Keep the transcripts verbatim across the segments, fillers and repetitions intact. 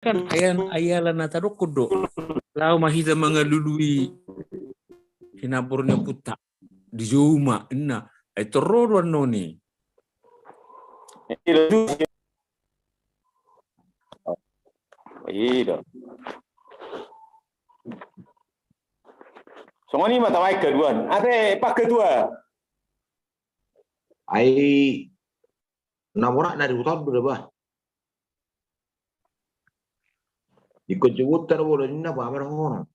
Kan ayana, ayana na tadokkon do. Laho ma hita mangalului sinambor ni ompunta. Dijou ma, ninna. Ai torro do annon i. Iya. Songon i ma tabaen haduan. Ate Pak Ketua. Ai na murah na di huta on do da bah. Ingkon jumut tano bolo ninna bah, marhono.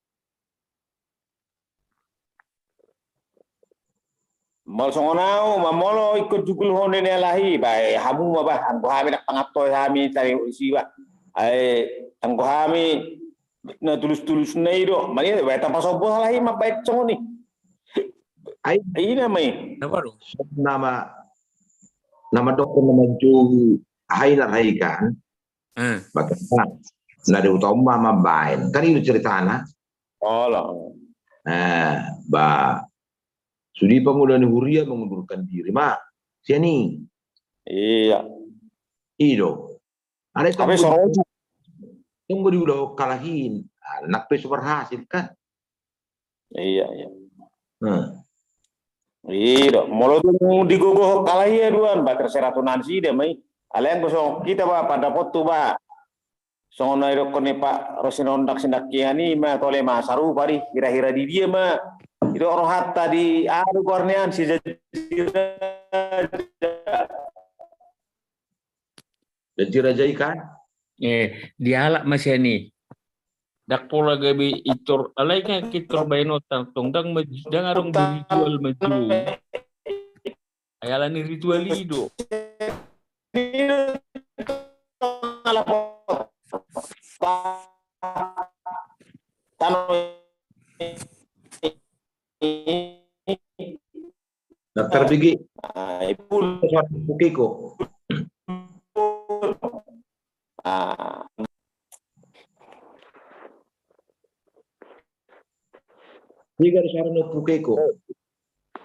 Molo songon au ma, molo ingkon jugul ho ni halak i, bae hamu ma bah, anggo hami na pangato hami tari siba. Ai anggo hami na tulus-tulus na i do, mani bae tapasombu halak i ma bae songon i. Ai ina ma i. Nama nama dokkon nama jou hai na hai kan. Eh. Makanya na di huta on ma mambaen. Kan itu ceritana. Olo. Eh, ba. Sude pangula ni huria mengundurkan diri ma. Sian i. Iya. Ido. Ada itu. Tapi tunggu, tunggu diulah kalahin. Anak pe super hasil kan. Iya, iya. Hmm. Iya, molo tung digogo halak i haduan, ba terserah tu nasida ma i. Alai anggo songon hita ba, pandapothu ba. Songon na didokkon ni Pak Rosinondak sinangkian i ma, tole ma sarupa di, hira-hira di dia ma. Ido rohanta di, aha do goarna an, si Jajiraja. Jajiraja i kan? Eh, dialap ma sian i. Ndang pola gabe itor, alai kan itor baenonta tong, ndang maju, ndang adong di ritual maju. Ai alani ritual i do. Tano. Dokter Diki. Ah, ipul. Suara pukiko. Ah. Tiga suara pukiko.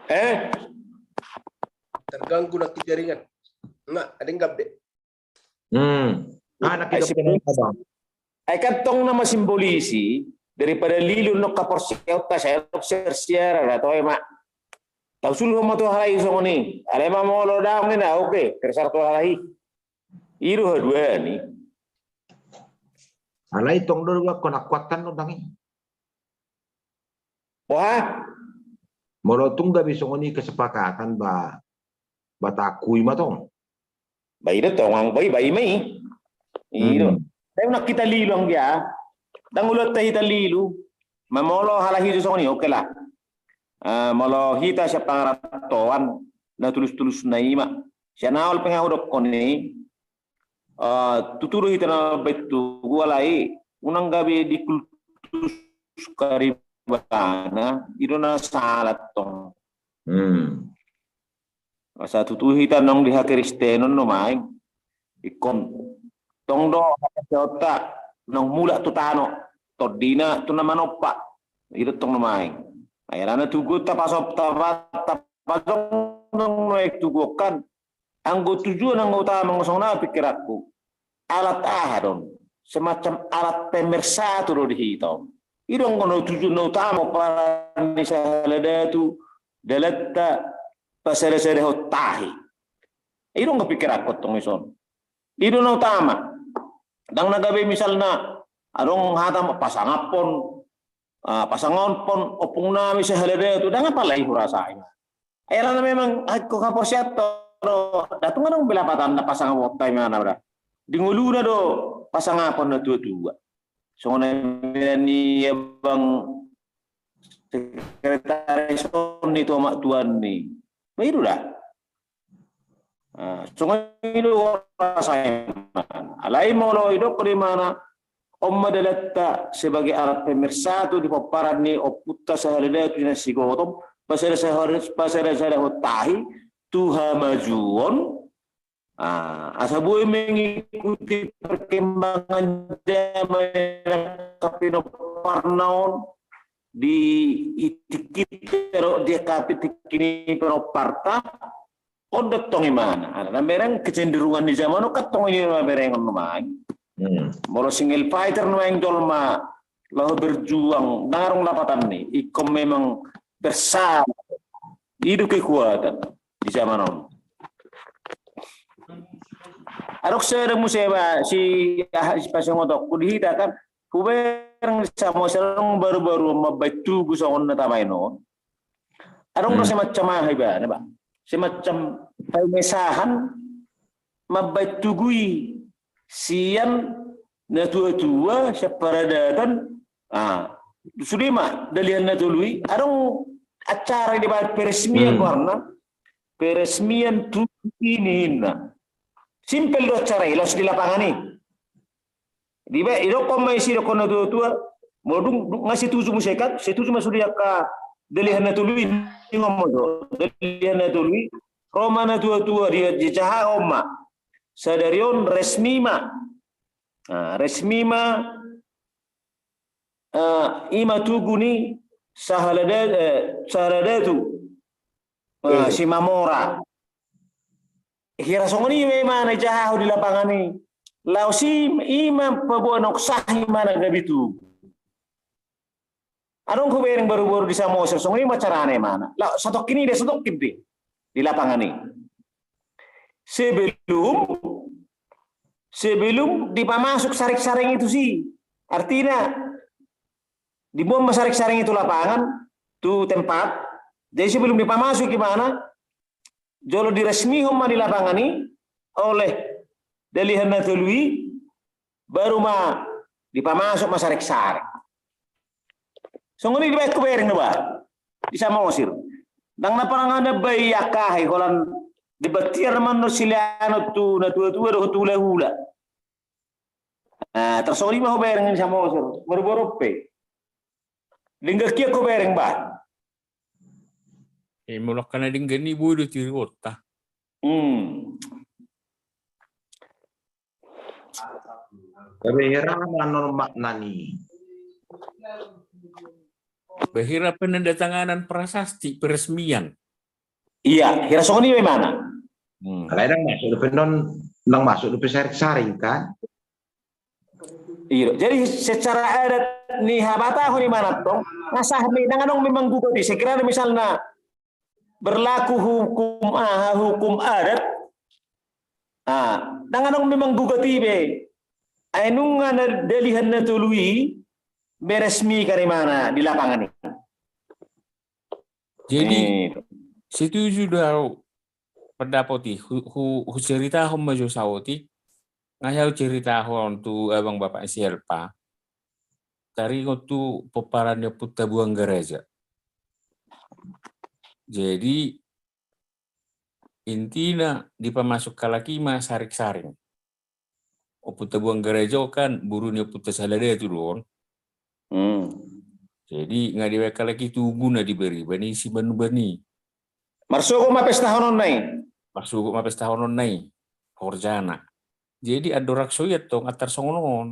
Eh? Terganggu nak jaringan. Enggak, ada yang gabe. Hmm. Anak kita. Ai kan tong na masimbolis i, daripada lilu nang haporseaonta, sai adong siar-siar, na toe ma. Tausul ho ma tu halak i songon i. Alai ma molo daong ninna, oke, terserah tu halak i. I do haduan i. Alai tong do dua kona kuatan no dang i. Boha? Molo tung gabe songon i kesepakatan ba, ba taakui ma tong. Ba i do tong, ba i, ba i ma i. I do. Hmm. Ndang unang hita lilu anggia. Ndang uluanta hita lilu. Ma molo halak i do songon i, oke lah. Eh, molo hita sian pangarantoan, na tulus-tulus na i ma. Sian awal pe nga hudokkon i, eh, tutu do hita na baen tugu alai, unang gabe dikultus karibana, i do na sala tong. Hmm. Asa tutu hita nang di hakristenon nuaeng. Ingkon tong do haporseaonta nang mulak tu tano, tondina tu na manompa. I do tong nuaeng. Ai alana tugu tapaso-, tapa-, tapasonang nuaeng tugu on kan. Anggo tujuan, anggo utama, anggo songon au pikiranku, alat aha do on? Semacam alat pemersatu do di hita on. I do anggo na tujuan na utama, pomparan ni sahali datu, dalanta, pasada-sadahon tahi. I do anggo pikiranku tong dison. I do na utama. Ndang na gabe misalna, adong hata ma pasangaphon, ah, pasangaphon ompung nami sahali datu, ndang apala i hurasa i. Ai alana memang anggo haporseaonta do, ndang tung adong be lapatanna pasangaphonta i, mana bra. Di ngoluna do pasangaphon na tua-tua. Songon na bilang ni abang sekretaris on i tu amak tuan i. Ba i do da. Ah, songon i do rasa i. Alai molo didokkon imana, on ma dalanta sebagai alat pemersatu di pomparan ni ompunta sahali datu na sigotop, pasada-sada-, pasada-sadahon tahi tu hamajuon. Ah, asa boi mengikuti perkembangan zaman na pinomparna on di tingki, di tingki ni pinomparta. On do tong imana. Alana memang kecenderungan ni zaman on kan tong i na mamereng on nuaeng. Molo single fighter nuaeng jolma laho berjuang, ndang adong lapatanna i, ingkon memang bersama. I do kekuatan di zaman on. Adong sada muse ba si, ah, si pasingotonku di hita kan, hubereng di Samosir adong baru-baru mambaen tugu songon na tamaen on. Adong do semacam aha ibana ba, semacam pamesahan mambaen tugu i sian na tua-tua, sian paradatan. Ah, sude ma Dalihan Na Tolu i, adong acara i dibaen peresmian goarna, peresmian tugu i ninna. Simpel do acara i, laos di lapangan i. Dibaen, didokkon ma i, didokkon na tua-tua, molo dung, dung, nga setuju muse kan, setuju ma sude angka Dalihan Na Tolu i, ningon ma jo Dalihan Na Tolu i, ro ma na tua-tua, di, dijahahon ma. Sadari on resmi ma. Ah, resmi ma, ah, i ma tugu ni Sahalada-, eh, Sahaladatu, ah, Simamora. Hira songon i ma ibana dijahahon di lapangan i. Laos i, i ma paboa naung sah ibana gabe tugu. Adong hubereng baru-baru di Samosir, songon i ma carana ibana. Laos satongkin i da, satongkin pe di lapangan i. Sebelum, sebelum dipamasuk sareng-sareng i tusi. Artina, diboan ma sareng-sareng i tu lapangan, tu tempat. Jadi sebelum dipamasuk ibana, jolo diresmihon ma di lapangan i oleh Dalihan Na Tolu i, baru ma dipamasuk ma sareng-sareng. Songon i dibaen hubereng na ba di Samosir. Ndang na pernah na ba i angka aha i, holan dibaen tiar ma na silean on tu na tua-tua dohot tu hula-hula. Ah, tarsongon i ma hubereng di Samosir, baru-baru pe. Denggan hian hubereng ba. Eh, molo angka na denggan i boi do tiruonta. Hmm. Gabe hira ma non makna ni. Ba hira penandatanganan prasasti, peresmian. Iya, hira songon i ma ibana. Hmm. Alai ndang masuk dope non, ndang masuk dope sareng-sareng kan. Iya, jadi secara adat ni habatahon i manantong, nga sah me-, ndang adong memang gugat i, sekiranya misalna berlaku hukum aha, hukum adat, ah, ndang adong memang gugat i be. Ai nunga na Dalihan Na Tolu i, beresmi kan ibana di lapangan i. Jadi, eh, setuju do au pendapat i, hu-, hu-, huceritahon ma jo saotik, nga huceritahon tu abang bapak ni si Elpa, taringot tu pomparan ni Ompunta Buang Garaja. Jadi, intina dipamasuk halak i ma sareng-sareng. Ompunta Buang Garaja kan boru ni Ompunta Sahaladatu do on. Hmm. Jadi, nga dibaen halak i tugu na dibere ibana i simanuban i. Marsogot ma pestahononna i. Marsogot ma pestahononna i. Horjana. Jadi, andorang so i antong antar songon on.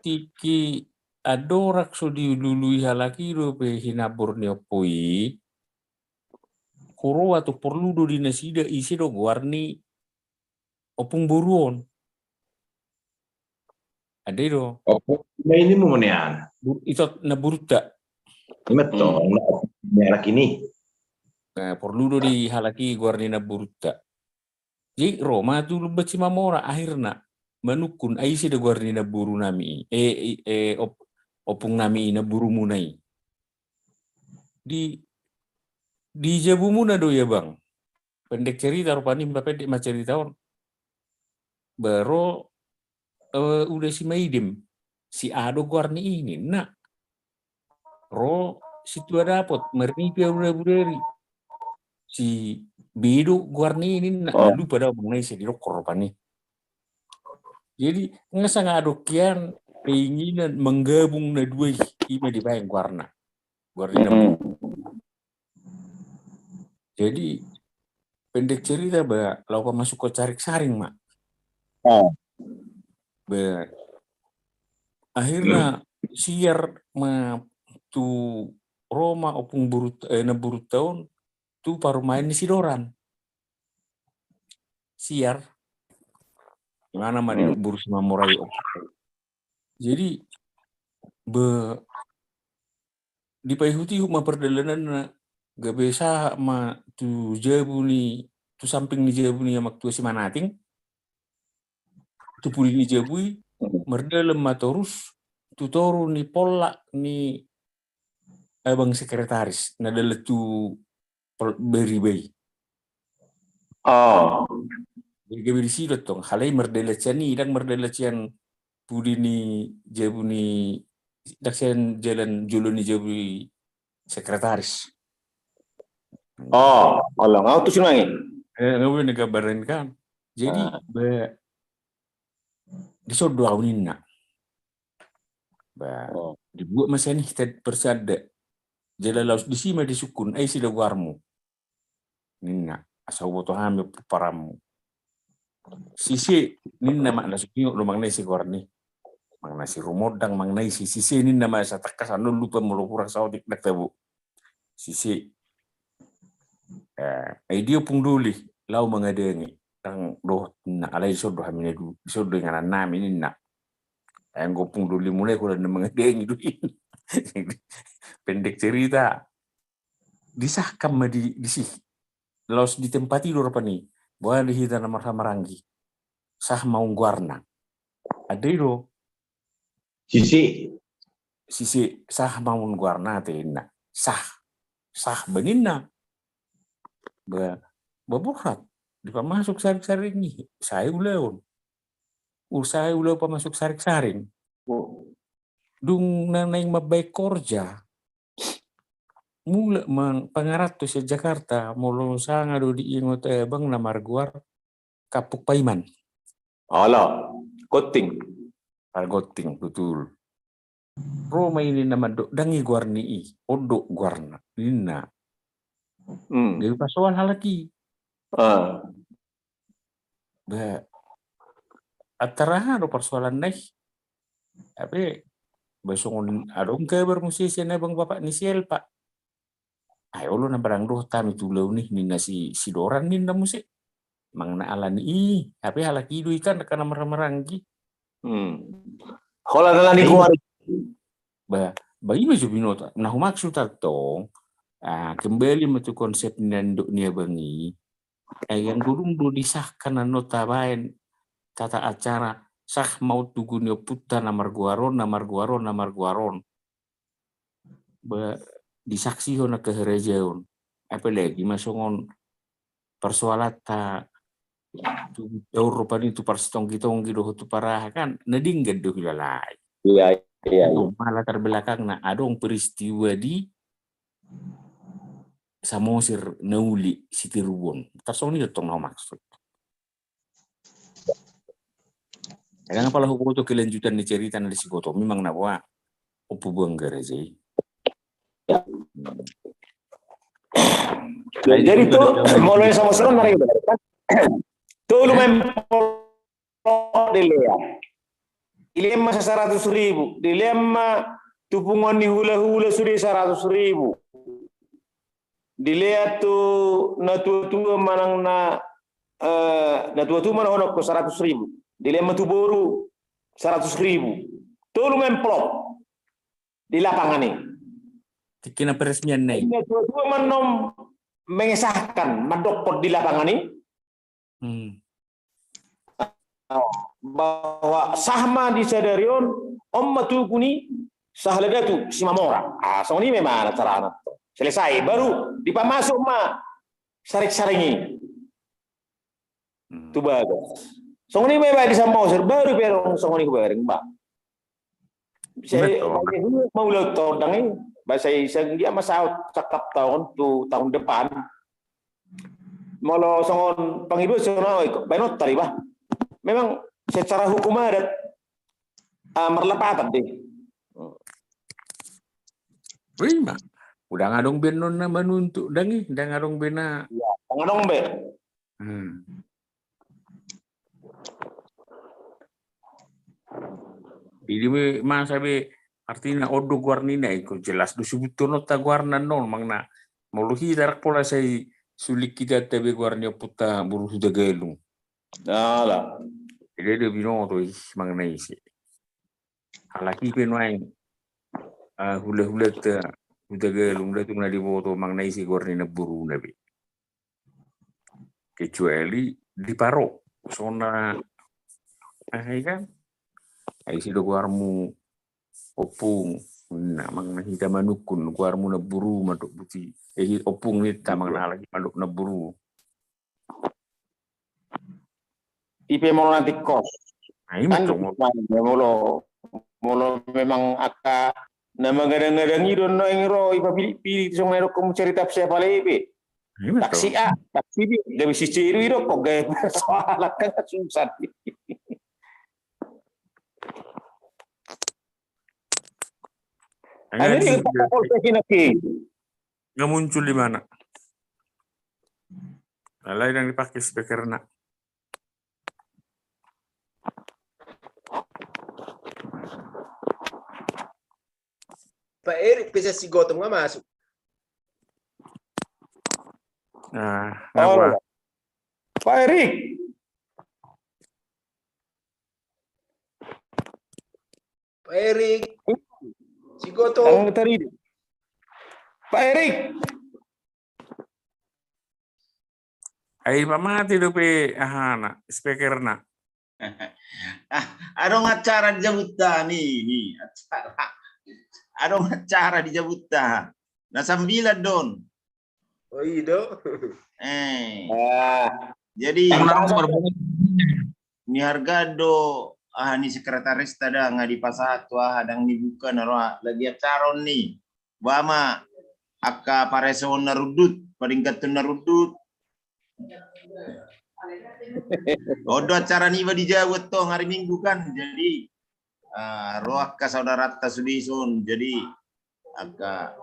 Tingki andorang so dilului halak i dope hinambor ni ompu i, huroha tu porlu do di nasida ise do goar ni ompung boru on. Ande do. Ompung na ini mu monian. Bur-, ito na burutta. Ima to, hmm, na, na halak ini. Nah, porlu do di halak i goar ni na burutta. Jadi, ro ma tu Lumban Simamora, akhirna manungkun, ai ise do goar ni na boru nami i, eh, eh, eh, op-, ompung nami i, na borumuna i. Di, di jabumuna do ia bang. Pendek cerita rupani, ba pendek ma cerita on. Ba ro, eh, Uda Simaidem, si A do goar ni i ninna. Ro si Tua Dapot, marnipi au na bureri. Si B do goar ni i ninna. Oh. Na lupa da au bang na ise didokkon rupani. Jadi, nga sanga adong hian keinginan menggabung na dua i, ima dibaen goarna. Goar ni na. Hmm. Jadi, pendek cerita, ba, laho pamasuk saring-saring ma. Oh. Ba, akhirna, hmm, siar ma tu ro ma ompung burut-, eh, na burutta on, tu parumaen ni si Doran. Siar. Imana ma didok boru Simamora i. Jadi be, dipaihut-ihut ma pardalananna, gabe sahat ma tu jabu ni, tu samping ni jabu ni Amak Tua Simanating, tu pudi ni jabu i, mardalan ma torus tu toru ni pollak ni abang sekretaris na dalan tu Bariba i. Oh. Jadi gabe disi do tong, halai mardalan sian i, ndang mardalan sian pudi ni jabu ni, ndang sian jalan jolo ni jabu ni sekretaris. Oh, olo, nga tu sinangi. Eh, nga boi na gambaran kan. Jadi be, dison do au ninna. Ba, dibuat ma sian i hita parsada. Jala laos disi ma disungkun, ai ise do goarmu, ninna, asa huboto hami pomparanmu. Sise, ninna, manang na so ingot do manang na ise goarni, manang na si Rumondang manang na ise, sise ninna ma, asa tangkas annon lupa molo hurang saotik ndang tabo. Sise. Eh, ai dia Ompung Doli, laho mangadangi. Ndang dohot ninna, alai dison do hami na dulu, dison do inganannami ninna. Ai anggo Ompung Doli muna i holan na mangadangi do i. Pendek cerita, disahkan ma di, disi. Laos di tempat i do rupani, boha di hita na marhahamaranggi, sah ma on goarna. Ada i do. Sise. Sise, sah ma on goarna ate ninna. Sah. Sah ba ninna. Ba, ba borhat. Dipamasuk saring-saring i, sae ulaon. Ur sae ulaon pamasuk saring-saring. Dung na naeng mambaen horja, mulak ma pangaranto sian Jakarta, molo sanga do diingot abang na margoar Kampung Paiman. Olo, Gonting. Ar Gonting, betul. Ro ma i ninna mandok, ndang i goarni i, on do goarna, ninna. Gabe pasoal halak i. Ba, antara aha do parsoalanna i? Hape ba songon adong kabar muse sian abang bapak ni si Elpa. Ai olo na barang dohot hami tu ulaon i, ninna si, si Doran ninna muse. Manang na alani i, hape halak i do hita angka na marhahamaranggi. Holan alani goar i. Ba, ba i ma jo binoto. Na humaksud antong, ah, kembali ma tu konsep na nidok ni abang i. Ai anggo dung do disahkan annon tabaen tata acara, sah ma on tugu ni ompunta na margoar on, na margoar on, na margoar on. Ba, disaksihon angka harajaon. Apalagi ma songon parsoalanta tu Guntur rupani, tu parsitonggi-tonggi dohot tu paraha kan, na denggan do hulalai. Iya, iya, iya. Antong ma latar belakangna, adong peristiwa di Samosir na uli Sitiruon. Tarsongon i do tong na humaksud. Ndang apala huboto kelanjutan ni cerita na disi, boto memang na boha. Ompu Buang Garaja i. Jadi tu, molo Samosir on mari. Tolu ma empolok dilea. Dilea ma saratus ribu. Dilea ma tu punguan ni hulahula sude saratus ribu. Dilea tu natuatua manang na, eh, natuatua manang honok saratus ribu. Dilea ma tu boru saratus ribu. Tolu ma empolok di lapangan i. Tingki na peresmian na i. Natuatua manang mengesahkan, mandokkon di lapangan i. Bahwa sah ma di sadari on, on ma tugu ni sahala datu Simamora. Ah, songon i memang carana. Selesai, baru dipamasuk ma saring-saring i tu bagas. Songon i memang di Samosir, baru pe adong songon i hubereng ba. Sai maulang tahun dang i, ba sai sanggia ma saut cakap tahun tu tahun depan. Molo songon pangido songon baen on tari ba. Memang secara hukum adat, ah, marlapatan dei. Ima. Udah ngadong be annon na manuntut dang i, ndang adong be na. Iya, ndang adong be. Hmm. Jadi be masa be artina on do goar ni na i, ingkon jelas do sibutononta goarna annon, manang na molo hita rap pola sai sulik hita be goar ni ompunta boru Hutagalung. Ala. Jadi dia binoto i manang na ise. Halak i pe nuaeng, ah, hula-hulanta Hutagalung, ndang tung na diboto manang na ise goar ni namboruna be. Kecuali di Paro, songon na, ah, i kan? Ai ise do goarmu, ompung, na manang na hita manungkun, goarmu namboru mandok buti. Eh, ompung ninta manang na halak i mandok namboru. Ipe molo nanti kos. Nah, ima kan tong. Molo, molo memang angka na magadang-gadang i do nuaeng ro, ipapilih-pilih songon na didok hamu cerita siapa lebe. Nah, ima tong. Taksi A, taksi B, gabe si ceru i do kok, gabe persoalan kan susah. Nah, ini dia, dia, dia. Nggak muncul di mana? Alai ndang dipake speakerna. Pak Erik pe sian si Gotong nggak masuk. Nah, halo, apa? Pak Erik. Pak Erik. Si Gotong. Pak Erik. Ai mamati dope ahana, speakerna. Ah, adong acara di jabunta ni, ni acara. Adong acara di jabunta. Na sambilan don. Oh, i do. Eh. Ah. Jadi, nihargaan do aha ni sekretaris ta da, nga dipasahat tu aha, ndang dibuka na roha lagi acara on ni. Ba ma angka paresehon na rundut, padingkathon na rundut. On do acara niba di jabu tong hari Minggu kan. Jadi, ah, ro angka saudaranta sude dison. Jadi, angka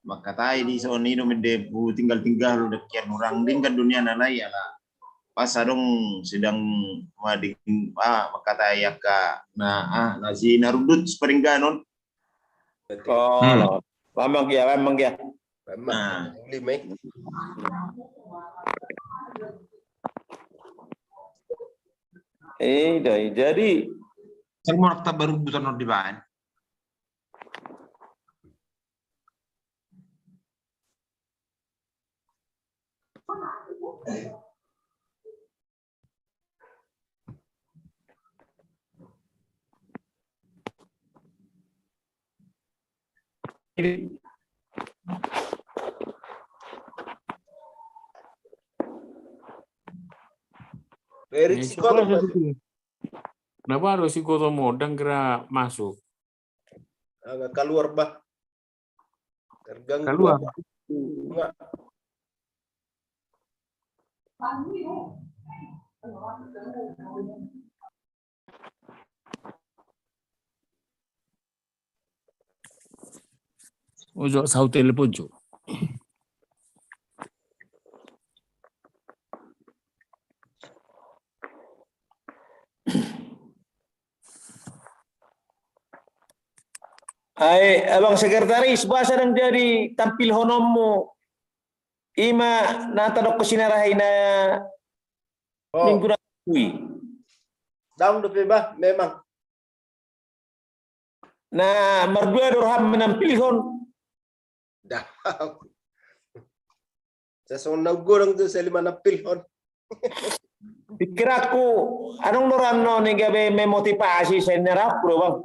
mangkatai dison, i do mende hutinggal-tinggal, dengkian hurang denggan do nian alai ala pas adong sedang mading, ah, mangkatai angka na, ah, na si na rundut sipadengganon. Oh, hmm. Lo. Mamang gia, mamang gia. Mamang. Nah. Lima, eh. Eh, dai, jadi. Kan mau daftar baru butuh non dibahan. Erik, eh, si Gotong. Kenapa harus si Gotong modang kira masuk? Agak keluar, bah. Terganggu. Keluar. Apa? Enggak. Ojo, saut telepon, jo. Ai, abang sekretaris, boasa ndang jadi tampilhononmu? Ima na tadok sinarahi na, oh, minggu na i. Daong dope, bah, memang. Na mardua do roham manampilhon. Dah. Sasongon na godang tu sali manampilhon. Pikiranku, adong do rohana ni gabe memotivasi, sai na rohangku do, bang.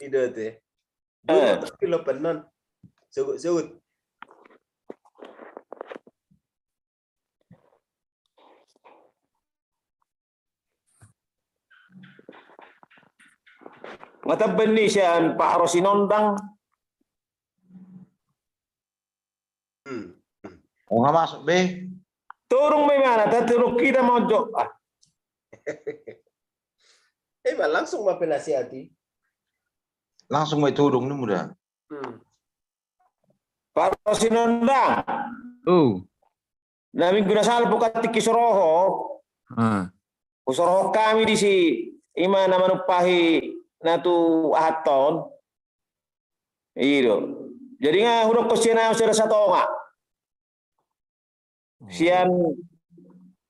I do te. Eh. Dulu tampil open non. Sogut-sogut. Nga tambai ni sian Pak Rosi Nondang. Hmm. Oh, nga masuk be. Turung be mana, ta turung hita mau jok. Ah. Eh, ba langsung ma penasihati. Langsung ma turung ni muda. Hmm. Pak Rosi Nondang. Oh. Na minggu na salpu kan tingki so ro ho. Ah. Husorohon hami disi, ima na manumpahi na tu ahatta on. I do. Jadi nga hudokkon sian ahu sada satonga. Sian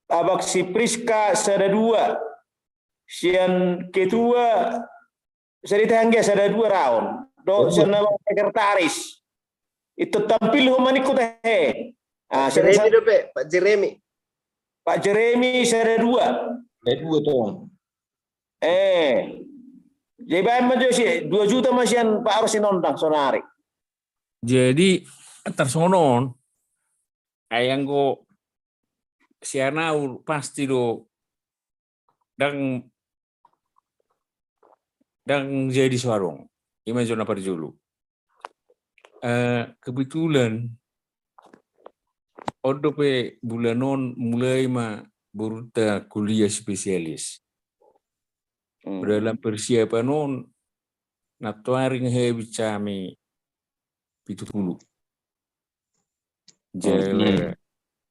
abang si Priska sada dua. sian ketua, sada i tahe anggia, sada dua ra on. Dohot sian na sekretaris. Itu tampil ho maniko tahe. Ah, Jeremy dope, Pak Jeremy. Pak Jeremy sada dua. Sada dua tong. Eh. Jadi baen ma jo si dua juta ma sian Pak Ros Sinondang sonari. Jadi tarsongon on, ai anggo sian au pasti do ndang, ndang jadi so adong. Ima jo na parjolo. Eh, kebetulan on dope bulan on mulai ma borunta kuliah spesialis. Hmm. Dalam persiapan on, nantoari nge habis hami pitu pulu. Jala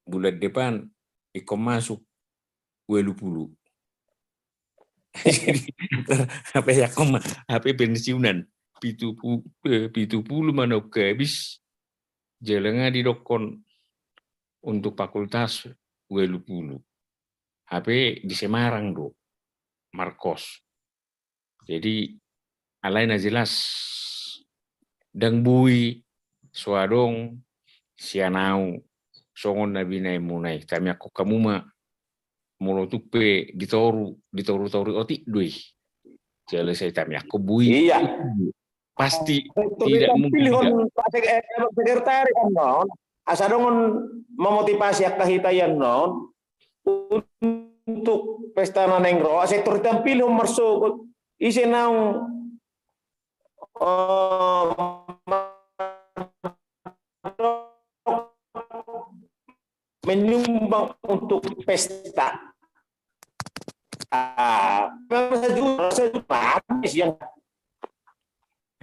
bulan depan ingkon masuk ualu pulu. Jadi, hape ingkon ma, hape pensiunan. Pitu pu-, eh, pitu pulu ma naung habis. Jala nga didokkon untuk fakultas ualu pulu. Hape di Semarang do markos. Jadi, alai na jelas, ndang boi so adong sian au songon na binaenmuna i. Tamiangkon hamu ma, molo tung pe di toru, di toru-toru otik do i. Jala sai tamiangkon boi. Iya. Pasti tidak mungkin tidak. Pilihon Pak Sek-, eh, Pak Sekretaris annon. Asa adong on memotivasi angka hita i annon. Untuk pesta na naeng ro, asa tor tampilhon marsogot. Ise naung, eh, menyumbang untuk pesta. Ah, memang sajuta, sajuta habis yang.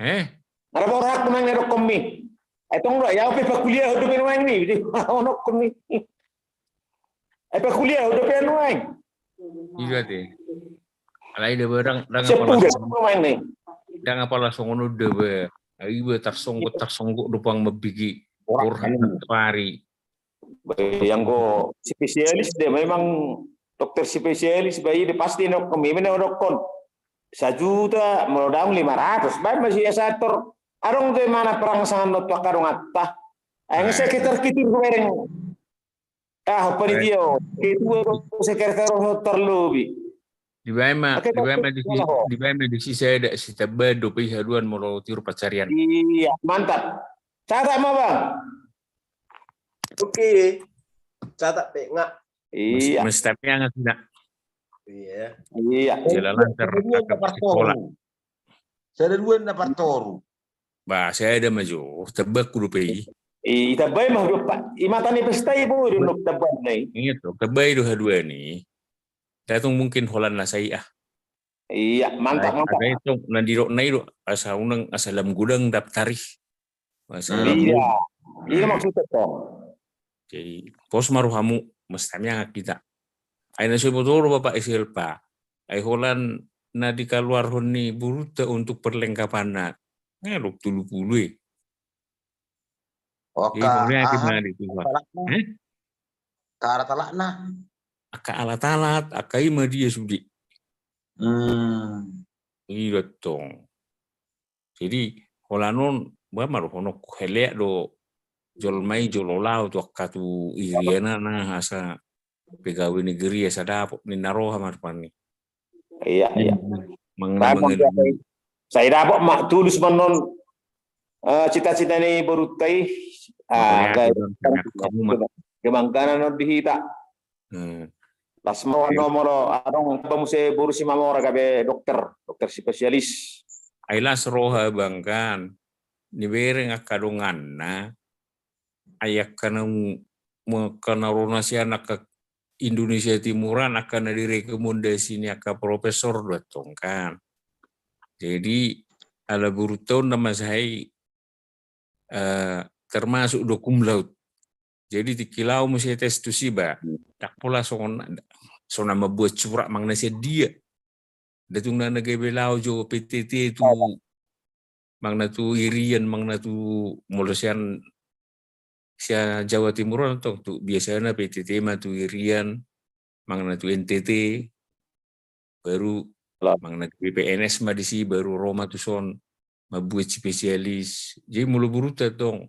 Eh? Ada orang aku nanya dok kami. Eh, tong dok, ya, oke, pakuliah, udah main main nih, jadi, ono kami. Eh, pakuliah, udah main main. Iya, teh. Alai da be ndang, ndang apala songon on da be. Ai be tarsonggot, tarsonggot do pang mambege. Orang. Pari. Be, anggo spesialis da, memang dokter spesialis, be, i da pasti nokon, memang nokon. Sajuta, molo daong lima ratus, baen masih ya sator. Adong tu mana perang sangan not angka donganta. Ai, sekitar kitir bereng. Ah, panitia, ketua, sekretaris, terlobi. Dibaen ma, dibaen ma di si, dibaen ma di si sada, si tamba dope i haduan molo tiur pansarian. Iya, mantap. Catat ma, Bang. Oke. Catat pe nga. Iya. Mesti tapi yang tidak. Iya. Iya. Jala lancar. Sekolah. Sada dua na partoru. Ba, sada ma jo, tamba ku dope i. I tamba i ma, Pak. I mata ni pesta i bo, i do tamba na i. Iya, tamba i do haduan i. Datung mungkin holan na sai ah. Iya, mantap, mantap. Ada itu, na didok na i do, asa unang, asa lam godang daptar i. Iya, iya maksudnya toh. Jadi, pos ma rohamu, mesti miangkat hita. Ai na so iboto do Bapak Iselpa. Ai holan na dikaluarhon ni borunta untuk perlengkapanna. Nga dok tolu pulu i. Oka, aha, alat-alatna. Ka alat-alatna. Angka alat-alat, angka i ma dia sude. Hmm. I do tong. Jadi, holan on, ba maruhononku heleak do jolma i jolo laho tu angka tu irian na asa pegawai negeri asa dapot ninna roha marpani. Iya, iya. Sai dapot ma tulus manon, eh, cita-cita ni borunta i. Ah, kemangkanan on di hita. Hmm. Las ma roha molo adong tamba muse boru Simamora gabe dokter, dokter spesialis. Ai las roha bangkan. Nibereng angka donganna. Ai angka na mu-, angka na ro na sian angka Indonesia Timuran angka na direkomendasi ni angka profesor do tong kan. Jadi ala borunta on nama sai eh, termasuk do cum laude. Jadi tingki laho muse tes tusi ba. Ndang pola songon, songon na mambuat surat manang na sian dia. Datung na gabe laho jo P T T tu manang na tu irian manang na tu molo sian, sian Jawa Timur on tong tu biasana P T T ma tu irian manang na tu N T T. baru manang na gabe P N S ma disi, baru ro ma tuson mambuat spesialis. Jadi molo borunta tong,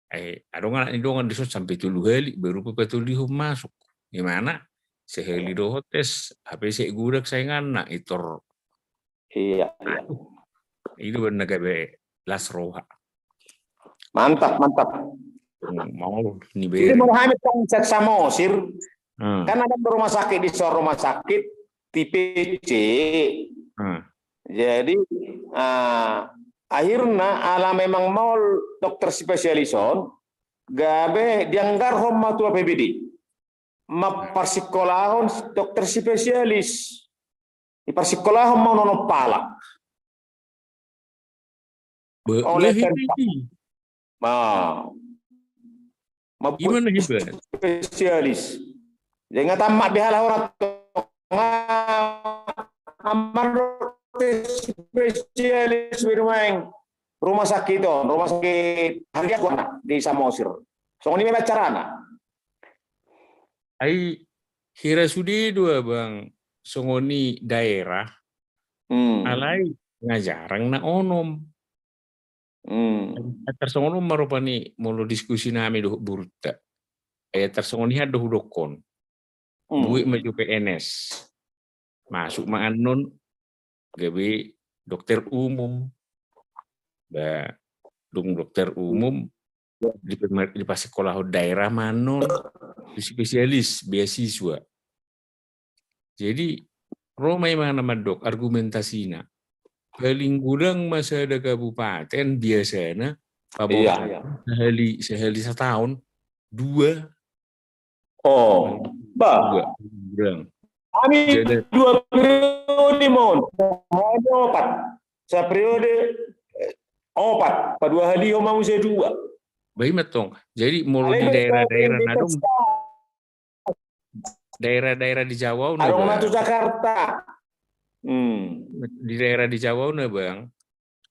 eh, adong anak ni dongan dison sampe tolu hali baru pe patolihon masuk. Di mana sahali dohot tes, hape sai godang sainganna, i tor. Iya, iya. I do baen na gabe las roha. Mantap, mantap. Hmm, mau ni. Jadi bere. Molo hami tong sian Samosir, hmm, kan adong rumah sakit dison, rumah sakit tipe C. Hmm. Jadi, ah, akhirna ala memang maol dokter spesialis on, gabe dianggarhon ma tu A P B D. Mamparsikolahon dokter spesialis. Diparsikolahon ma onom halak. Be-, oleh karena, ma, ma, gimana hebat? Spesialis. Jangan tamat bihala orang tonga, amar spesialis bermain rumah sakit on, rumah sakit Harga Buana di Samosir. Songon i ma carana. Ai hira sude do abang songon i daerah, hmm, alai nga jarang na onom. Hmm. Tarsongon on ma rupani molo diskusi nami dohot borunta. Ai tarsongon i hata do hudokkon. Hmm. Buat ma jo P N S. Masuk ma annon gabe dokter umum. Ba, dung dokter umum, di, dipasikolahon daerah ma annon, tu spesialis, beasiswa. Jadi, ro ma imana mandok argumentasina. Paling godang ma sada kabupaten biasana, iya, paborhat, iya, sahali, sahali sataon, dua. Oh, ba. Dua, paling godang. Hami dua periode ma on. Hami opat. Saperiode, eh, opat. Paduahalihon ma muse dua. Ba i ma tong. Jadi, molo di daerah-daerah na adong, daerah-daerah di Jawa on, adong ma tu Jakarta. Hmm. Di daerah di Jawa on, Bang,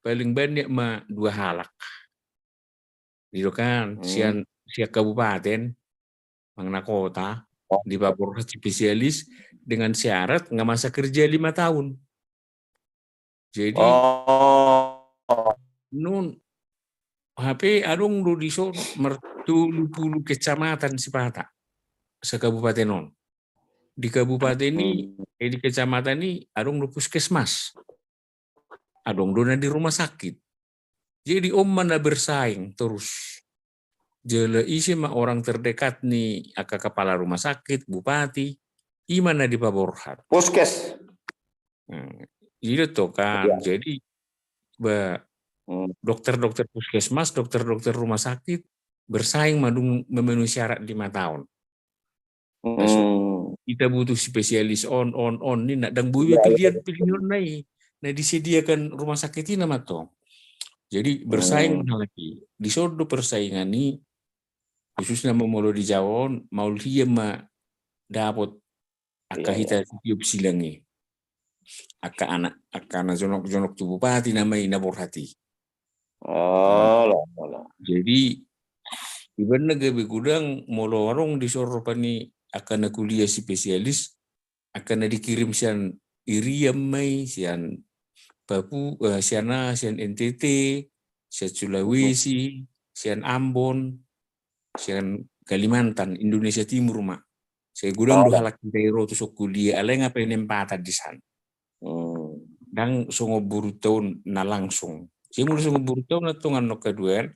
paling banyak ma dua halak. Di do kan, hmm, sian, sian kabupaten, manang na kota, oh, dipaborhat spesialis dengan syarat nga masa kerja lima tahun. Jadi, oh, nun, hape adong do dison martolu pulu kecamatan sipata sakabupaten on. Di kabupaten i, hmm, eh, di kecamatan i adong do puskesmas. Adong do na di rumah sakit. Jadi on ma na bersaing terus. Jala ise ma orang terdekat ni angka kepala rumah sakit, bupati, i ma na dipaborhat. Puskes. Hmm. Iya do kan. Iya. Jadi, ba, hmm, dokter-dokter puskesmas, dokter-dokter rumah sakit bersaing ma dung memenuhi syarat lima tahun. Hmm. Hita butuh spesialis on, on, on, ninna, ndang boi, iya, pilihan, iya, pilihan na i na disediakan rumah sakit i na mantong. Jadi bersaing, hmm, halak i. Dison do persaingan i, khususna ma molo di Jawa on, maol hian ma dapot angka, iya, hita, iya, tiop silang i. Angka anak, angka na jonok-jonok tu bupati nama i na borhat i. Alah, alah. Jadi, ibaen na gabe godang molo adong dison rupani angka na kuliah spesialis, angka na dikirim sian Irian ma i, sian Papu-, eh, sian, ah, sian N T T, sian Sulawesi, sian Ambon, sian Kalimantan, Indonesia Timur ma. Sai godang do halak hita i ro tuson kuliah, alai nga penempatan di san. Hmm. Ndang songon borunta on na langsung. Sai molo songon borunta on antong annon haduan,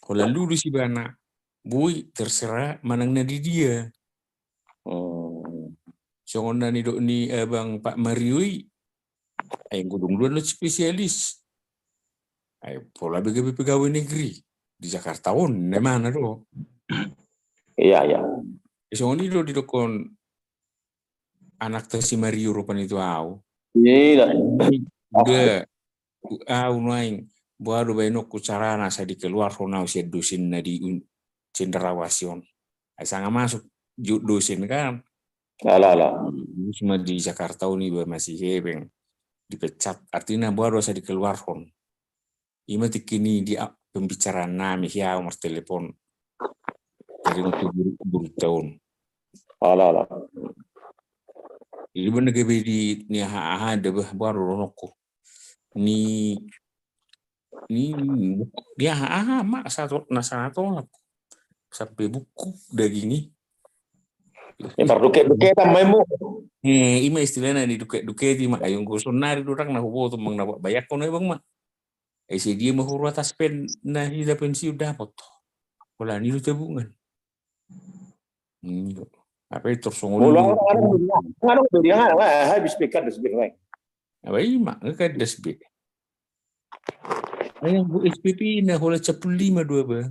holan lulus ibana, boi terserah manang na di dia. Hmm. Songon na nidok ni abang Pak Mario i, ai godang do annon spesialis. Ai pola be gabe pegawai negeri di Jakarta on, na mana do. Iya, iya. Songon i do didokkon anakta si Mario rupani tu au. Iya. Uda, au nuaeng, boha do baenonku carana asa dikeluarhon au sian dosen na di un-, cendrawasih on. Ai sanga masuk jo dosen kan. Alah, alah. Terus ma di Jakarta on iba masih hepeng. Dipecat. Artina boha do asa dikeluarhon. I ma tingki ni di a-, pembicaraan nami, hian au martelepon. Jadi untuk guru, guru taon. Alah, alah. Jadi bener gabe di ni aha aha da bah baru ronokku. Ni ni aha aha ma satu na sana tolak sampai buku daging ni. Ini baru duke duke tambah mu. Eh, ima istilahnya di duke duke di ma ayung gosong nari dorang na huboto mang na bayakon na bang ma. Ese dia mahuru atas pen na hida pensiun dapot. Bola ni lu tabungan. Apa itu songol. Habis pekan das bir naik. Apa ima ngekan das bir. Ayang bu S P P na hola sepuluh lima dua ba.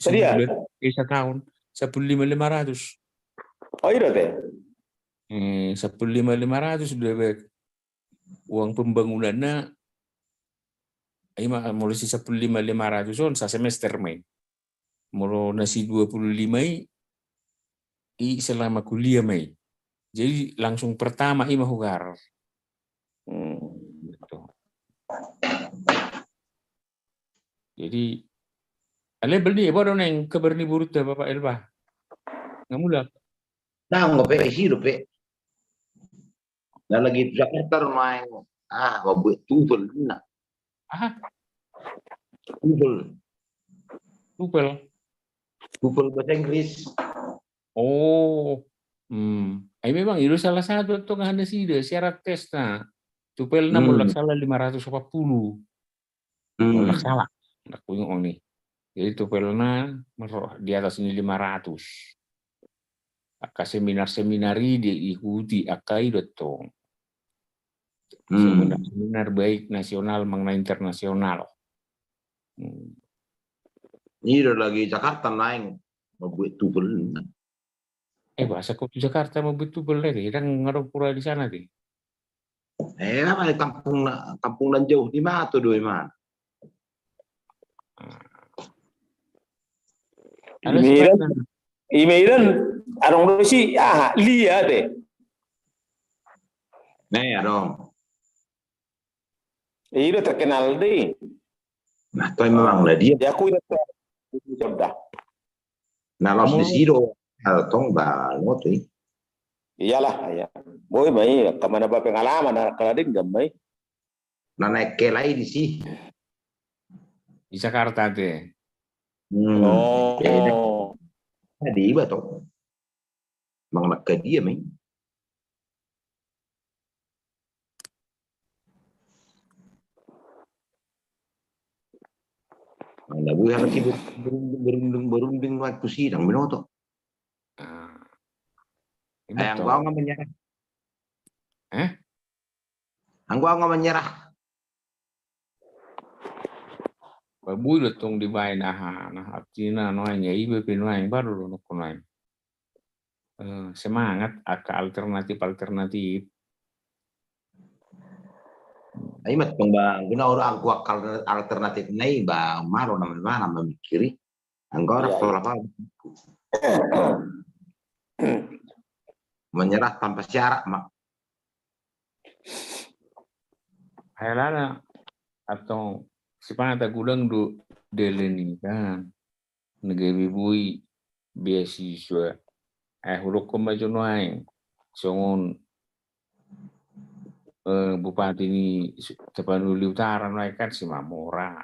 Sedia. Eh, setahun sepuluh lima lima ratus. Oh iya teh. Eh, sepuluh lima lima ratus dua ba. Uang pembangunannya ima mulai si sepuluh lima lima ratus on sa semester mai. Molo nasi dua puluh lima i i selama kuliah mai. Jadi langsung pertama ima hugar. Hmm. Jadi alai beli iba do neng kabar ni burut da Bapak Elba. Ngamulak. Nah, ngope isi dope. Na lagi tu Jakarta rumah. Ah, gua buat tupel na. Aha. Tupel. Tupel. Tupel bahasa Inggris. Oh. Hmm. Ai memang itu salah satu tu kan ada sih syarat tes na. Tupel na hmm. Mulak salah lima ratus empat puluh. Hmm. Mulak salah. Nak punya oni. Jadi tupelna di atas ini lima ratus. Angka seminar-seminar i diikuti angka i dottong. Hmm. Seminar-seminar baik nasional mangna internasional. Hmm. Ini lagi Jakarta naik membuat tupel. Eh bahasa kau Jakarta membuat tupel lagi, dan ngadong pura di sana di. Eh, apa kampung kampung dan jauh di mata dua mana? Imeiran, imeiran, adong do si, ah, lia deh. Nih, adong. Iya terkenal deh. Nah, toh memang lah dia. Ya aku itu sudah. Nah, los di sido, tong bal, ngoto i. Iyalah, iya. Boy, mai, kemana bapak pengalaman, anak kelading, gak mai. Na naik kelai di si. Di Jakarta te. Hmm. Oh. Tadi iba to. Mang nak ke dia mai. Mang na bui haka si berunding berunding berunding nuan tu sidang binoto. Ayang gua nggak menyerah. Eh? Anggo anggo menyerah. Babui do tong dibaen aha, nah artina nuaeng ya iba pe nuaeng baru do nokko nuaeng. Eh, semangat angka alternatif alternatif. Ai mat tong ba guna ora angko angka alternatif nai ba malo nama mana memikiri. Anggo ora pola apa. Menyerah tanpa syarat mak. Helana atau sipata gudang do delen i kan. Negeri bui beasiswa. Eh hudok ko maju nuaeng songon eh, bupati ni Tapanuli Utara nuaeng kan si Mamora.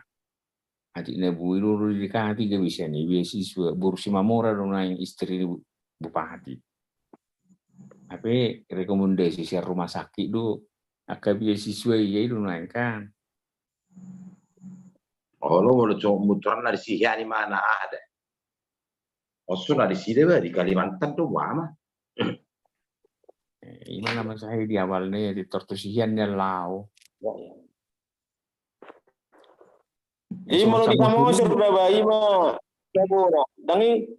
Atik na bui do di kati gabisa ni beasiswa boru si Mamora do nuaeng istri ni bupati. Tapi rekomendasi sian rumah sakit do angka beasiswa iya do nuaeng kan. Olo molo cuma muturan na di sihian i mana ada. Osso na di sida ba di Kalimantan do mama. Ima nama saya di awal ni di tortusian ni lao. Ima lo di Samosir da ba ima. Sabona dangi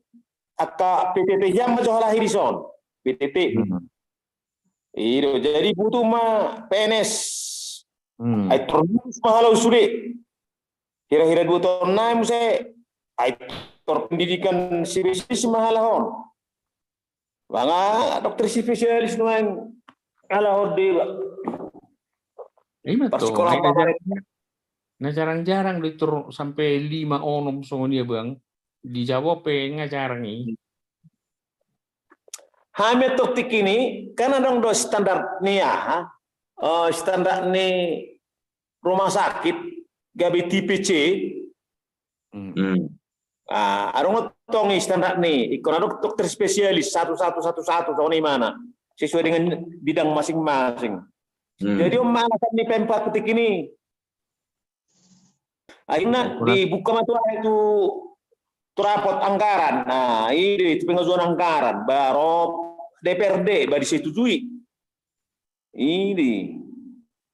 angka P T T jam ma jo halahi di son. P T T. Ido jadi butuh ma P N S. Ai torus ma halau sude. Hira-hira dua tahun nai muse. Ai tor pendidikan spesialis ma halahon. Manga dokter spesialis nuaeng halahon deba. Ima to. Na jarang-jarang do tor sampai lima onom songon ia bang. Di Jawa pe nga jarang i. Hami antong tingki i, kan adong do standar ni aha, eh, standar ni rumah sakit, gabe tipe C. Hmm. Ah, adong antong i standar ni, ingkon adong dokter spesialis satu satu satu satu, songon i ma na, sesuai dengan bidang masing-masing. Hmm. Jadi on ma alasan ni Pemkab tingki i. Akhirna dibuka ma tu, tu rapot anggaran. Nah, i do tu pengajuan anggaran. Baru D P R D, baru disetujui. I do.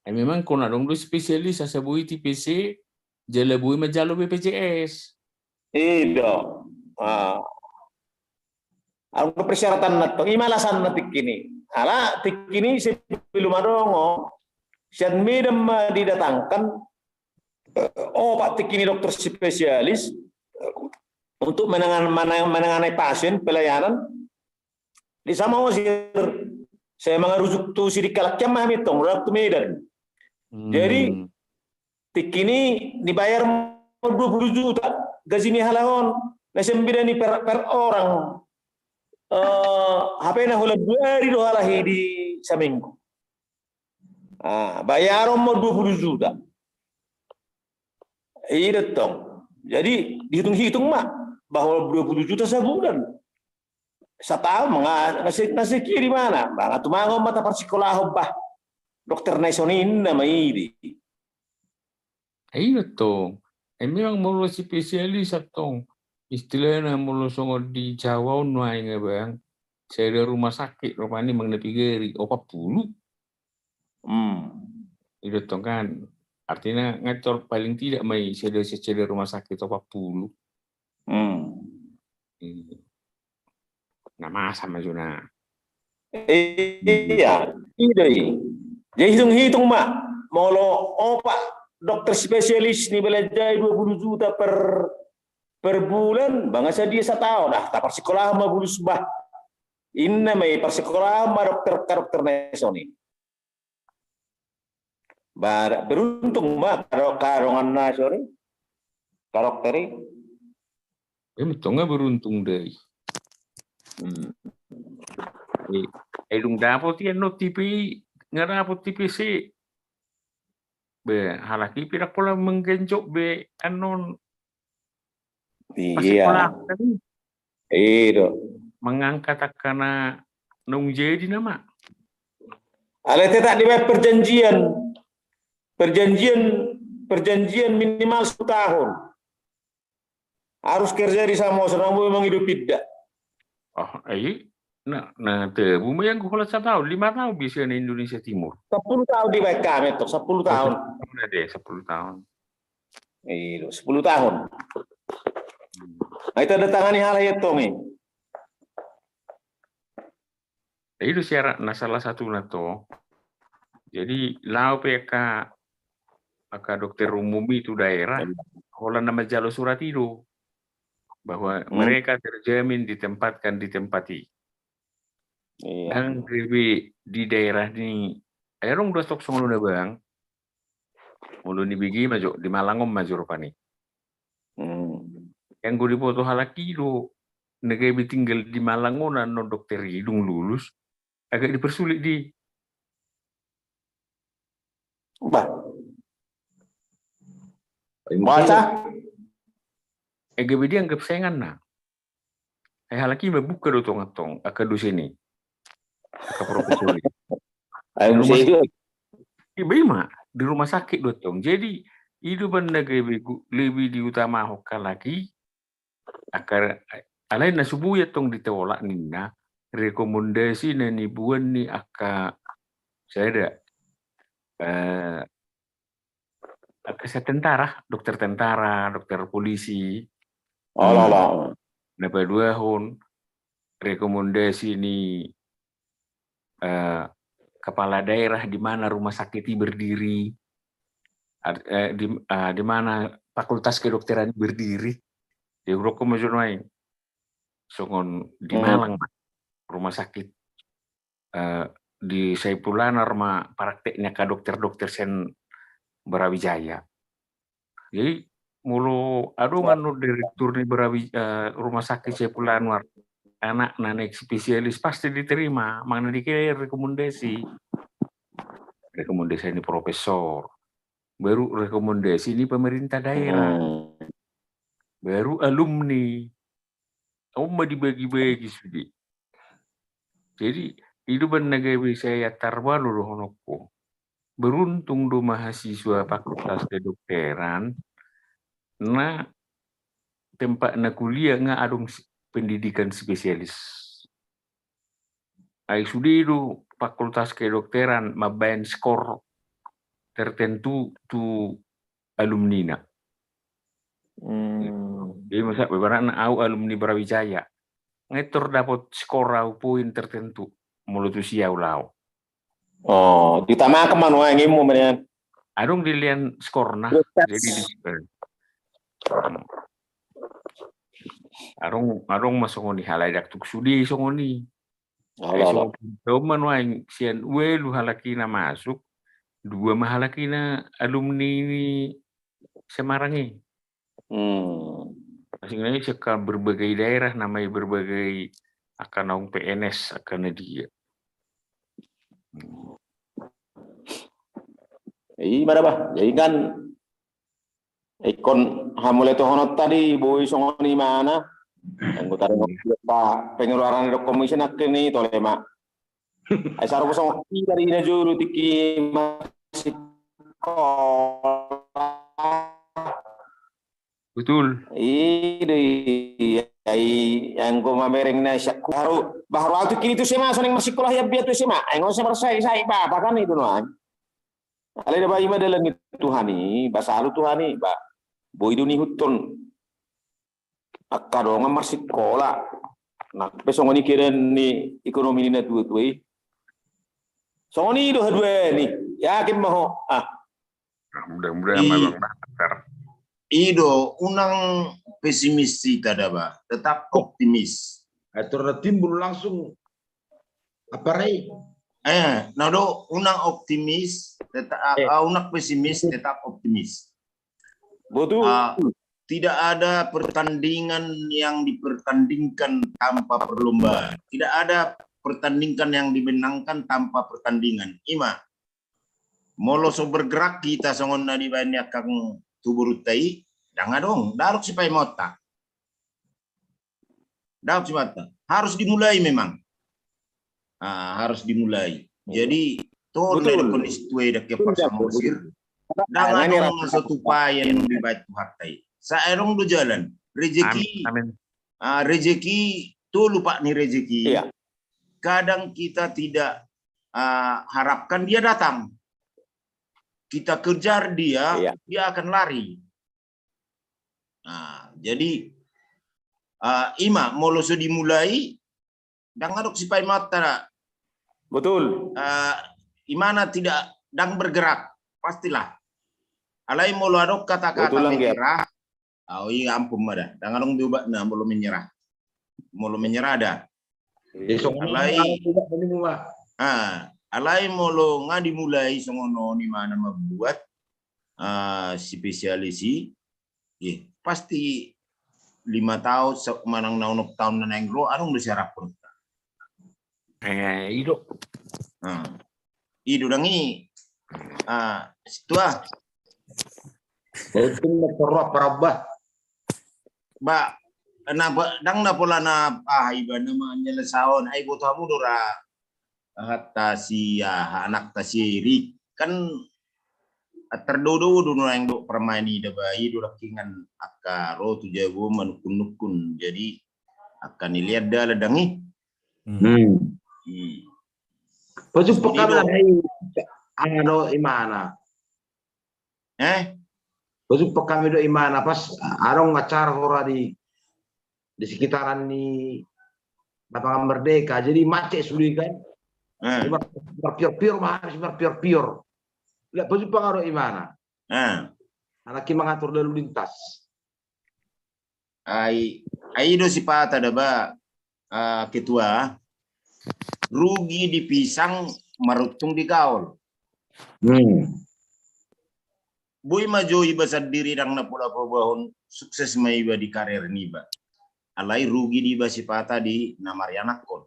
Eh, memang ingkon adong do spesialis, asa boi tipe C, jala boi manjalo B P J S. I do. Ah. Adong do persyaratanna antong, i ma alasanna tingki i. Ala tingki i sebelum adong on, sian Medan ma didatangkan, eh, opat tingki i dokter spesialis, eh, untuk menangan-, menang-, menangani pasien pelayanan di Samosir. Saya mangarujuk tu sidikalang kian ma hami antong, rap tu Medan. Hmm. Jadi, tingki i dibayar dua puluh juta gaji ni halak on. Na sian bida ni per, per orang. Eh, hape na holan dua ari do halak i di saminggu. Ah, bayaron ma dua puluh juta. I do antong. Jadi, dihitung-hitung ma bahwa dua puluh juta sabulan. Sataon, nga, nga se, nga sekiri mana? Bah, nga tumangon ma taparsikolahon, bah. Dokter na dison i, ninna ma i do. Ai, iya tong. Ai memang molo spesialis tong. Istilahna molo songon di Jawa on nuaeng, bang. Sada rumah sakit rupani manang na pigari opat puluh. Hmm. I do tong kan. Artina ngatur paling tidak ma i sada, sada rumah sakit opat puluh. Hmm. Iya. Na masa ma jona. Iya, i do i. Jadi hitung-hitung ma, molo opat dokter spesialis dibalanjai dua puluh juta per, per bulan, bah nga sadia sataon, ah, taparsikolahon ma bulus, bah. Ninna ma i, parsikolahon ma dokter, kadokter na dison i. Bah, beruntung ma kado, kadongan na dison i. Kadokter i. Emang tong nga beruntung do i. Hmm. Eh, eh, dung dapot i annon tipe i, nga dapot tipe C. Be, halak i pe ndang pola menggenjot be annon. Iya. Pas sekolah kan. Iya do. Mengangkat angka na naung jadi nama. Alai tetap dibaen perjanjian. Perjanjian, perjanjian minimal sepuluh tahun. Harus kerja di Samosir, ndang boi mangido pindah. Oh, iya. Nah, nah, tebu ma yang holan sataon, lima tahun biasana Indonesia Timur. Sepuluh tahun dibaen hami tong, sepuluh tahun. Oh, sepuluh tahun. Iya, sepuluh tahun. Hmm. Nah, i tanda tangan ni halak i tong i. Nah, i do syaratna salah satuna tong. Jadi, laho pe angka, angka dokter umum i tu daerah, holan na manjalo surat i do. Bahwa mereka terjamin ditempatkan di tempat i. Iya. Ndang gabe di daerah ni, ai adong do tong songon na bang. Molo nibege ma jo, di Malang on ma jo rupani. Hmm. Yang gue diboto halak i do, na gabe tinggal di Malang on annon dokter i dung lulus, agak dipersulit di. Bah. Baca. Eh, gabe dianggap sainganna. Eh, halak i mambuka do tong antong angka dosen i. Angka profesor i. Ai, di rumah sakit. Iba i ma, di rumah sakit do tong. Jadi, i do bang na gabe gu-, lebih diutamahon halak i, angka, alai na so boi antong ditolak ninna, rekomendasi na niboan ni angka, sada, eh, angka sian tentara, dokter tentara, dokter polisi. Ala, ala. Na paduahon, rekomendasi ni, eh, kepala daerah di mana rumah sakit i berdiri, ar-, eh, di, eh, di mana fakultas kedokteran i berdiri. Jadi, hudok ma jo nuaeng. Songon di Malang ma rumah sakit, eh, di Saiful Anwar ma praktek ni angka dokter-dokter sian Brawijaya. Jadi, molo adong annon direktur ni Brawi-, eh, rumah sakit Saiful Anwar, anakna naeng spesialis, pasti diterima, manang na dikira rekomendasi. Rekomendasi ni profesor, baru rekomendasi ni pemerintah daerah, baru alumni. On ma dibagi-bagi sude. Jadi, i do umbahen na gabe sai antar balu dohononku. Beruntung do mahasiswa Fakultas Kedokteran na tempatna kuliah nga adong pendidikan spesialis. Ai sude do Fakultas Kedokteran mambaen skor tertentu tu alumnina. Jadi masa ibaratna au alumni Brawijaya, nga tor dapot skor au poin tertentu molo tusi au laho. Oh, diutamakan ma nuaeng i. Adong dilehon skorna. Jadi adong, adong ma songon i, halai dang tuk sude songon i. Ai songon i ma nuaeng, sian ualu halak i na masuk, dua ma halak i na alumni ni Semarang i. Asing nai sian angka berbagai daerah, nama i berbagai, angka naung P N S, angka na dia. I ma da bah, jadi kan ingkon hamu lehononta di boi songon i ma na. Anggota pengeluaran do komisi nangkin i tole ma. Ai saro songon i dari na jolo tingki masikola. Betul. I do i, ai anggo mamereng na sian baru, baru au tingki tu S M A, songon i masikola, ia biar tu S M A. Ai nga sai marsai-sai bapa kan i do nuaeng. Alai da bah, i ma dalan ni Tuhan i, ba selalu Tuhan i, ba boi do nihuthon angka dongan marsikola. Nang pe songon i keadaan ni ekonomi ni na tua-tua i, songon i do haduan i. Yakin ma ho. Ah. Mudah-mudahan ma bang. I do, unang pesimis hita da bah, tetap optimis. Atur na timbul langsung apa rai? Eh, na do, unang optimis, tetap, eh, ah, unang pesimis, tetap optimis. Betul. Ah, tidak ada pertandingan yang dipertandingkan tanpa perlombaan. Tidak ada pertandingan yang dimenangkan tanpa pertandingan. I ma. Molo so bergerak hita songon na dibaen ni angkang tu borunta i, dang adong, dang adong sipaimahonta. Dang adong sipaimahonta. Harus dimulai memang. Ah, harus dimulai. Jadi, tolu na didok ni situa i, dang ke paksa mangusir. Dang adong na so tupa i na dibaen Tuhanta i. Sai adong do jalan. Rejeki. Ah, rejeki, tolu pat ni rejeki. Kadang kita tidak, ah, harapkan dia datang. Kita kejar dia, dia akan lari. Nah, jadi, ah, i ma, molo so dimulai, dang adong sipaimahonta da. Betul. Ah, i ma na tidak, dang bergerak, pastilah. Alai molo adong kata-kata menyerah, au i ampun ma da, dang adong di obatna molo menyerah. Molo menyerah da. Alai, ah, alai molo nga dimulai songon on i ma na mambuat, ah, spesialis i, eh, pasti lima taon manang na onom taon na naeng ro, adong do siharapon. Eh, i do. Ah. I do dang i. Ah, situa. Ba, na, dang na pola na, ah, iba na manyelesaion, ai boto hamu do ra, hata si, ah, anakta si Erik. Kan, ah, terdodok do nuaeng do permain i da bah, i do dangkingan angka ro tu jabu manukkun-nukkun. Jadi, angka nilai dalan dang i. Hmm. Pajumpang hami do, anu, imana. Eh? Pajumpang hami do imana pas adong acara hora di, di sekitaran ni Lapangan Merdeka. Jadi macet sude kan. Eh. Mar-, marpior-pior, ma habis marpior-pior. Lah, pajumpang do imana. Eh. Anak i mangatur lalu lintas. Ai, ai do sipata da bah, ah, ketua, rugi di pisang, maruntung di gaol. Hmm. Boi ma jo iba sandiri dang na pola paboahon, sukses ma iba di karir niba. alai rugi do iba sipata di na marianakhon.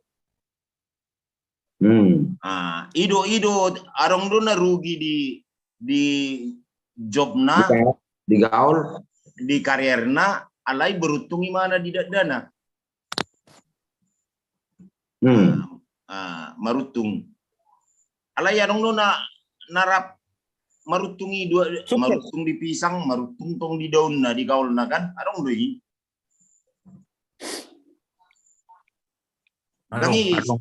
Hmm. Ah, i do, i do, adong do na rugi di, di jobna, di gaol, di karierna, alai beruntung imana di dakdanak. Hmm. Ah, maruntung. Alai adong do na, na rap maruntung i dua, maruntung di pisang, maruntung tong di daunna, di gaolna kan, adong do i. Adong, adong.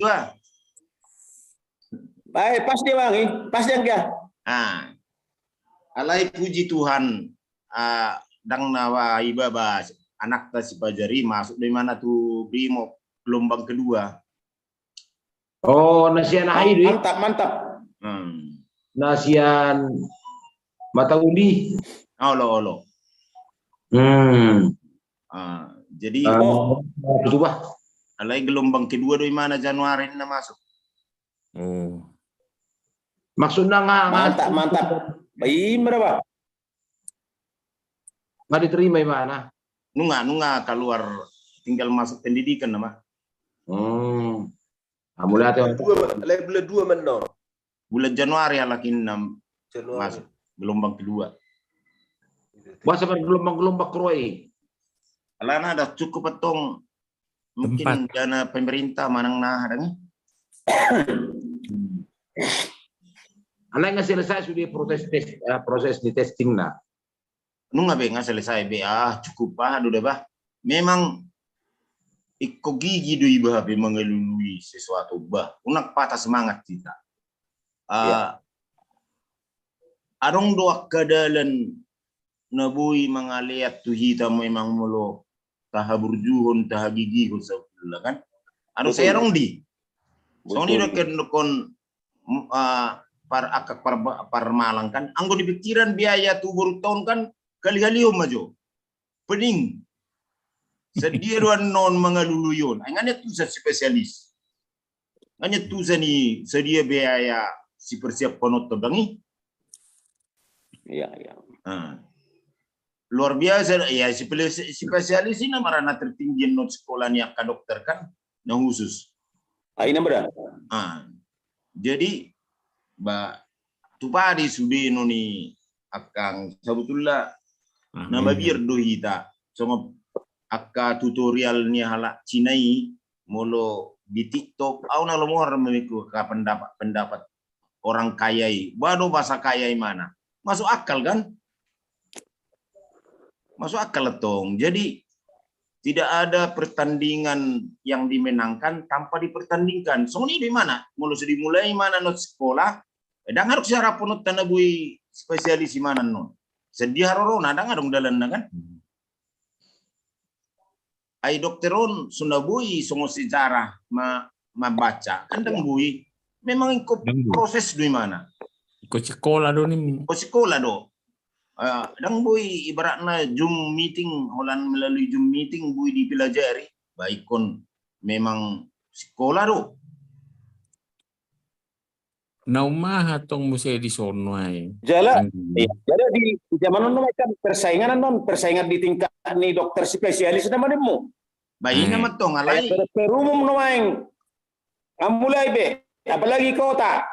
Bae, pas dia wangi, pas dia enggak. Ah. Alai puji Tuhan, ah, ndang na ba iba ba anakta si Fajar i masuk do imana tu Brimob gelombang kedua. Oh, na sian aha i do i? Mantap, mantap. Hmm. Na sian Mata Undi. Olo, olo. Hmm. Ah, jadi, ah, oh, itu bah. Alai gelombang kedua do imana Januari na masuk. Oh. Maksudna nga, nga, mantap, mantap. Baik, berapa? Nga diterima imana? Nunga, nunga keluar, tinggal masuk pendidikan nama. Hmm. Ah, mulai bulan dua, alai bulan dua mano. Bulan Januari alai na masuk gelombang kedua. Boasa bergelombang-gelombang roa i? Alana ndang cukup antong. Mungkin dana pemerintah manang na adong. Alai nga selesai sudah proses tes, eh, proses di testing na. Nunga be, nga selesai be, ah, cukup, ah, do da bah. Memang ingkon gigi do iba be mangalului sesuatu bah. Unang patah semangat hita. Ah, adong do angka dalan na boi mangalean tu hita memang molo tahaburjuhon, tahagigihon sabotulna kan. Adong sai adong di. Songon i do kan, ah, par, angka par, parmalang kan. Anggo di pikiran biaya tu borunta on kan kali-kalihon ma jo. Pening. Sadia do annon mangalului on. Ai nga nian tusan spesialis. Nga nian tusan i sadia biaya sipersiaphononta ndang i. Iya, iya. Ah. Luar biasa, ya, si pele-, si spesialis i na marana tertinggi annon sekolah ni angka dokter kan, na khusus. Ah, ina benar. Ah. Jadi, ba, tu padi sude noni angka sabotulna na mabiar do hita. Songon angka tutorial ni halak Cina i, molo di TikTok, au na lomo ra mamiku angka pendapat-pendapat orang kaya i. Ba do bahasa kaya imana. Masuk akal kan? Masuk akal tong. Jadi tidak ada pertandingan yang dimenangkan tanpa dipertandingkan. Songon i do imana. Molo so dimulai imana non sekolah, eh, ndang adong siaraphononta na boi spesialis imana non. Sadia harorona, ndang adong dalanna kan? Ai dokter on so na boi songon sejarah ma, mambaca, kan ndang boi. Memang ingkon proses do imana. Ingkon sikola do ninna. Ingkon sikola do. Ah, ndang boi ibaratna Zoom meeting, holan melalui Zoom meeting boi dipelajari. Ba ingkon memang sikola do. Na ummaha tong muse di son nuaeng. Jala, iya, jala di, di zaman on nuaeng kan persaingan annon, persaingan di tingkat ni dokter spesialis na manimmu. Ba ina ma tong alai. Dokter umum nuaeng. Nga mulai be, apalagi kota.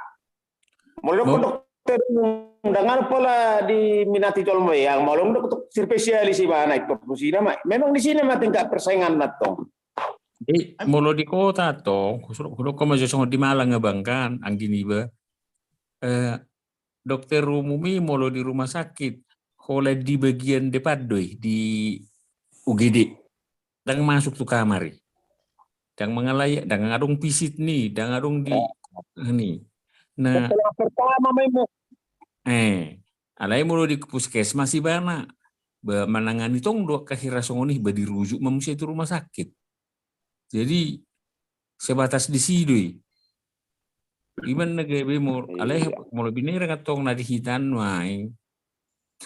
Molo dokter umum, ndang adong pola diminati jolma be, yang molo dokter spesialis imana ingkon di si ma. Memang di si ma tingkat persaingan na tong. Jadi, molo di kota tong, hudok ma jo songon di Malang abang kan, anggi niba. Eh, dokter umum i molo di rumah sakit, holan di bagian depan do i, di U G D. Ndang masuk tu kamar i. Ndang mangalai, ndang adong visit ni, ndang adong di, ni. Nah, pertama memang. Eh, alai molo di puskesmas ibana, ba manangani tong do angka hira songon i, ba dirujuk ma muse tu rumah sakit. Jadi sebatas di si do i. Ima na gabe molo, alai molo binerang antong na di hita nuaeng,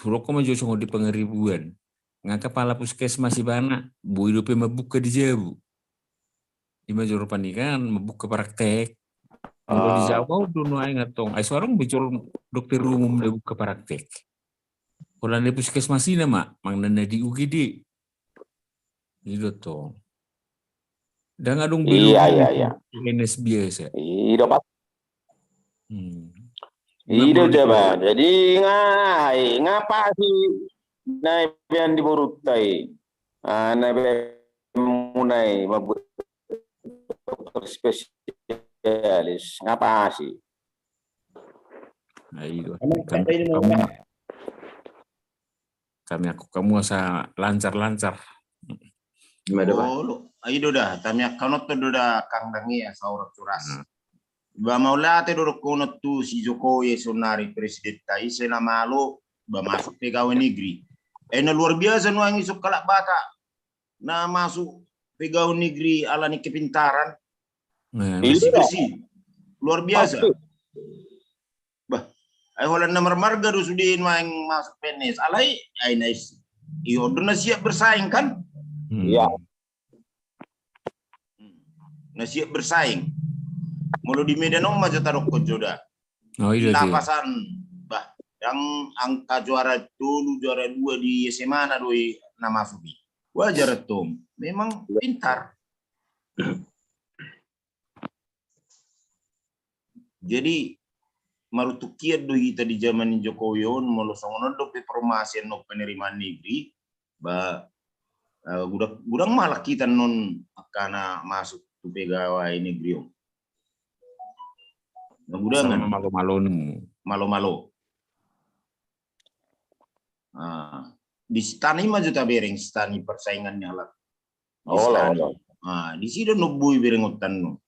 hudok ma jo songon di Pangaribuan. Nga kepala puskesmas ibana, boi dope mambuka di jabu. Ima jo rupani kan mambuka praktek. Molo di Jawa do nuaeng antong. Ai so adong be jolo dokter umum na buka praktek. Holan di puskesmas i nama, manang na di U G D. I do tong. Dang adong belum. Iya, iya, iya. P N S biasa. Iya, Pak. Hmm. Ido jaman. Jadi nga, nga pasi na ibean di boruta i. Ah, na ibean muna i, mambuat dokter spesialis, nga pasi. Nah, ido. Kami, kami, kami aku kamu asa lancar-lancar. Ima da, Bah. Olo, ido da, tamiangkon on do da, kang dang ia saurat suras. Hmm. Ba mauliate do dohonon tu si Jokowi sonari presidenta i, sai na malo ba masuk pegawai negeri. Eh, na luar biasa nuaeng i so halak Batak na masuk pegawai negeri ala ni kepintaran. Nah, bersih-bersih. Luar biasa. Pasti. Bah, ai holan na marmarga do sude nuaeng masuk P N S. Alai, ai na is-, i on do na siap bersaing kan? Hmm. Iya. Hmm. Na siap bersaing. Molo di Medan on ma jo tadokkon jo da. Oh, iya, iya. Lapasan, bah, yang angka juara tolu, juara dua di S M A na do i na masuk i. Wajar tong. Memang pintar. Jadi, maruntung hian do hita di jaman ni Jokowi on, molo songon on dope formasi annon penerimaan negeri, ba, eh, godang, godang ma halak hita annon angka na masuk tu pegawai negeri on. Na godang. Sama malo-malo ni. Malo-malo. Ah, di Sitani ma jo tabereng, Sitani persaingan ni halak. Di Sitani. Ah, disi do na boi berengonta annon.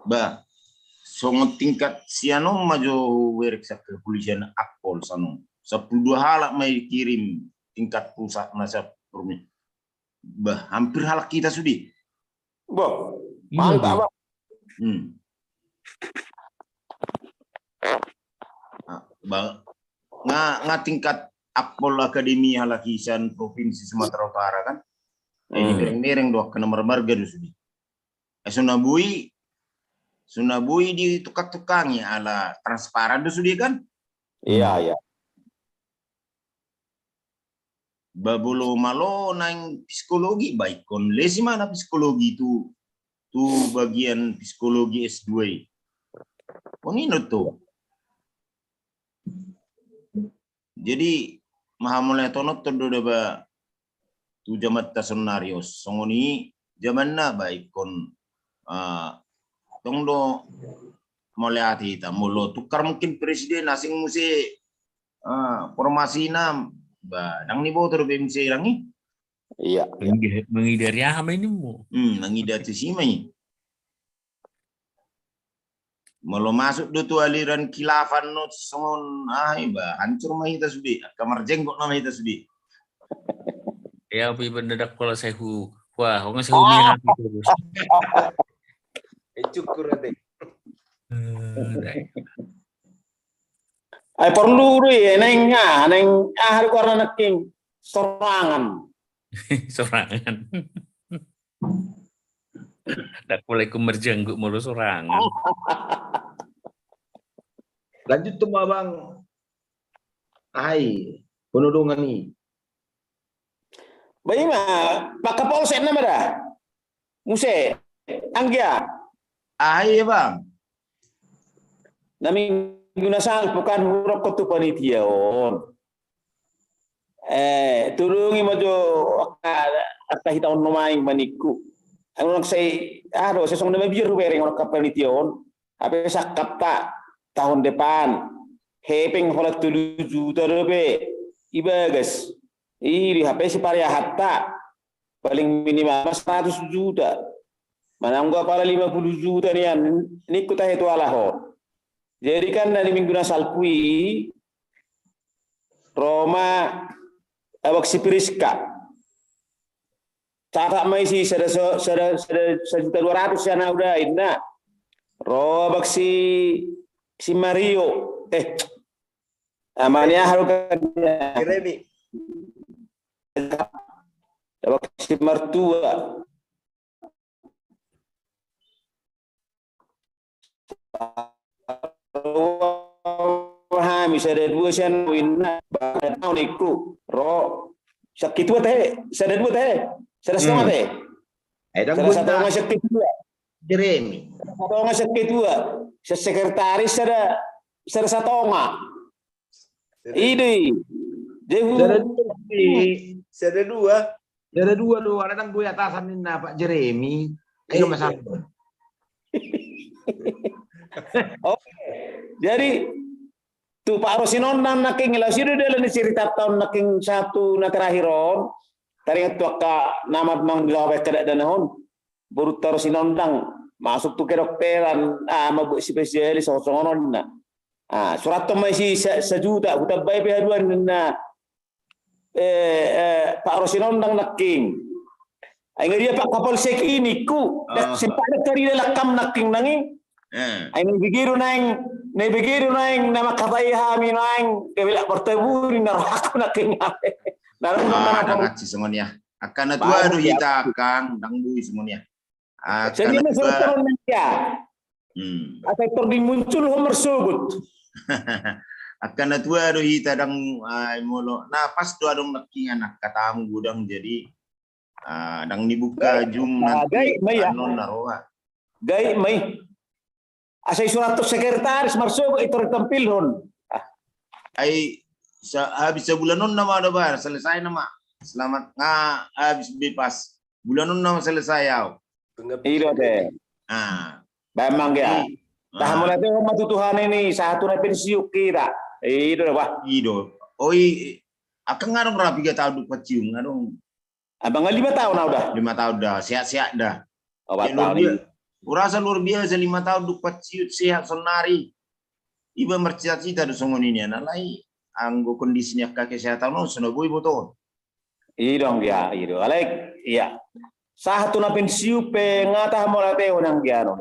Bah, songon tingkat sian on ma jo hubereng sian kepolisian Akpol sian on. Sampulu dua halak ma dikirim tingkat pusat na sampurni. Bah, hampir halak hita sude. Bah, mantap, Bah. Hmm. Ah, ba-, nga, nga tingkat Akpol Akademi halak i sian Provinsi Sumatera Utara kan. Ini bereng-bereng do angka na marmarga do sude. Eh, so na boi, so na boi ditukang-tukangi ala transparan do sude kan? Iya, iya. Ba molo malo naeng psikologi, ba ingkon lesi ma na psikologi tu, tu bagian psikologi S dua i. On i do tu. Jadi, maha mauliate on do da ba tu jamanta sonari on. Songon i jamanna ba ingkon, ah, tong do mauliate hita. Molo tukar mungkin presiden asing muse, ah, formasina, ba, dang diboto dope muse dang i. Iya. Mangida-, mangida ari aha ma i ninmu? Hmm, mangida tusi ma i. Molo masuk do tu aliran kilafan on songon aha i ba, hancur ma hita sude, angka marjenggot nama hita sude. Ia, pe iba ndang pola sai hu, wah, ho nga sai hu mian hita terus. Eh, cukur ate. Eh, dai. Ai porlu do i, naeng, ah, naeng, ah, goarna nangkin sorangan. Sorangan. Ndang pola ingkon marjenggot molo sorangan. Lanjut tu ma, Bang. Ai, penodongan i. Ba ima, Pak Kapolsek nama da. Muse, anggia. Ai, Bang. Na minggu na salpu kan hurokkon tu panitia on. Eh, tulungi ma jo angka, angka hita on nuaeng ma ningku. Anu nang sai, ah, do, sai songon na mabiar hubereng on angka panitia on. Hape sangkapta tahun depan. Hepeng holan tolu juta dope. Ibagas. Iri hape sipareahanta. Paling minimal ma seratus juta. Manang anggo apala lima puluh juta nian, ningku tahe tu halak on. Jadi kan na di minggu na salpu i, ro ma abang si Priska. Catat ma isi sada, sada, sada, sajuta dua ratus sian au da, inna. Ro abang si, si Mario. Eh, ama ni aha do kan? Si Remi. Abang si Martua. Hami sada dua sian au inna, baru na au ningku ro. Sian ketua tahe, sada dua tahe, sada satonga tahe. Sada satonga sian ketua. Jeremy. Sada satonga sian ketua, sian sekretaris sada, sada satonga. Ide. Sada dua. Sada dua. Sada dua do, ala ndang dua i atasan ninna Pak Jeremy. Ayo Mas Anton. Oke. Jadi tu Pak Rosinondang nangkin, laos i do dalan ni cerita taon nangkin satu na terakhir on. Taringot tu angka nama mang di lawa kada dana on. Boru Rosinondang masuk tu kedokteran, ah, mambuat spesialis songon on na. Ah, surat tu ma isi sa-, sajuta, hutambai pe haduan na. Eh, eh, Pak Rosinondang nangkin. Ai nga dia Pak Kapolsek i ningku, sempat da kari da lakam nangkin nangi. Ai na ibege do naeng, na ibege do naeng na mangkatai hami naeng, gabe lak bertemu ni na rohakku nangkin. Na rohakku nangkin. Angka na tua do hita angka ndang boi songon i. Angka na tua. Asa tor di muncul ho marsogot. Angka na tua do hita ndang, ai molo na pas do adong nangkin angka tamu godang jadi, ah, ndang dibuka Zoom nanti. Gabe ma i. Asa isurathon sekretaris marsogot i tor tampilhon. Ai habis sabulan on nama do ba selesai nama. Selamat nga habis be pas bulan on nama selesai au. I do te. Ah. Ba emang ya. Tahan mulai tu ma tu Tuhan ini satu na pensiun kita. I do ba. I do. Oi, angka nga adong ra piga taon dung pensiun nga adong. Abang lima taon au da. Lima taon da, sehat-sehat da. Opat taon. Luar biasa lima taon dung pensiun sehat sonari. Iba marcita-cita do songon i nian alai anggo kondisi ni angka kesehatan on so na boi botohon. I do anggia, i do. Alai ia. Sahat tu na pensiun pe nga tahan mauliate on anggia on.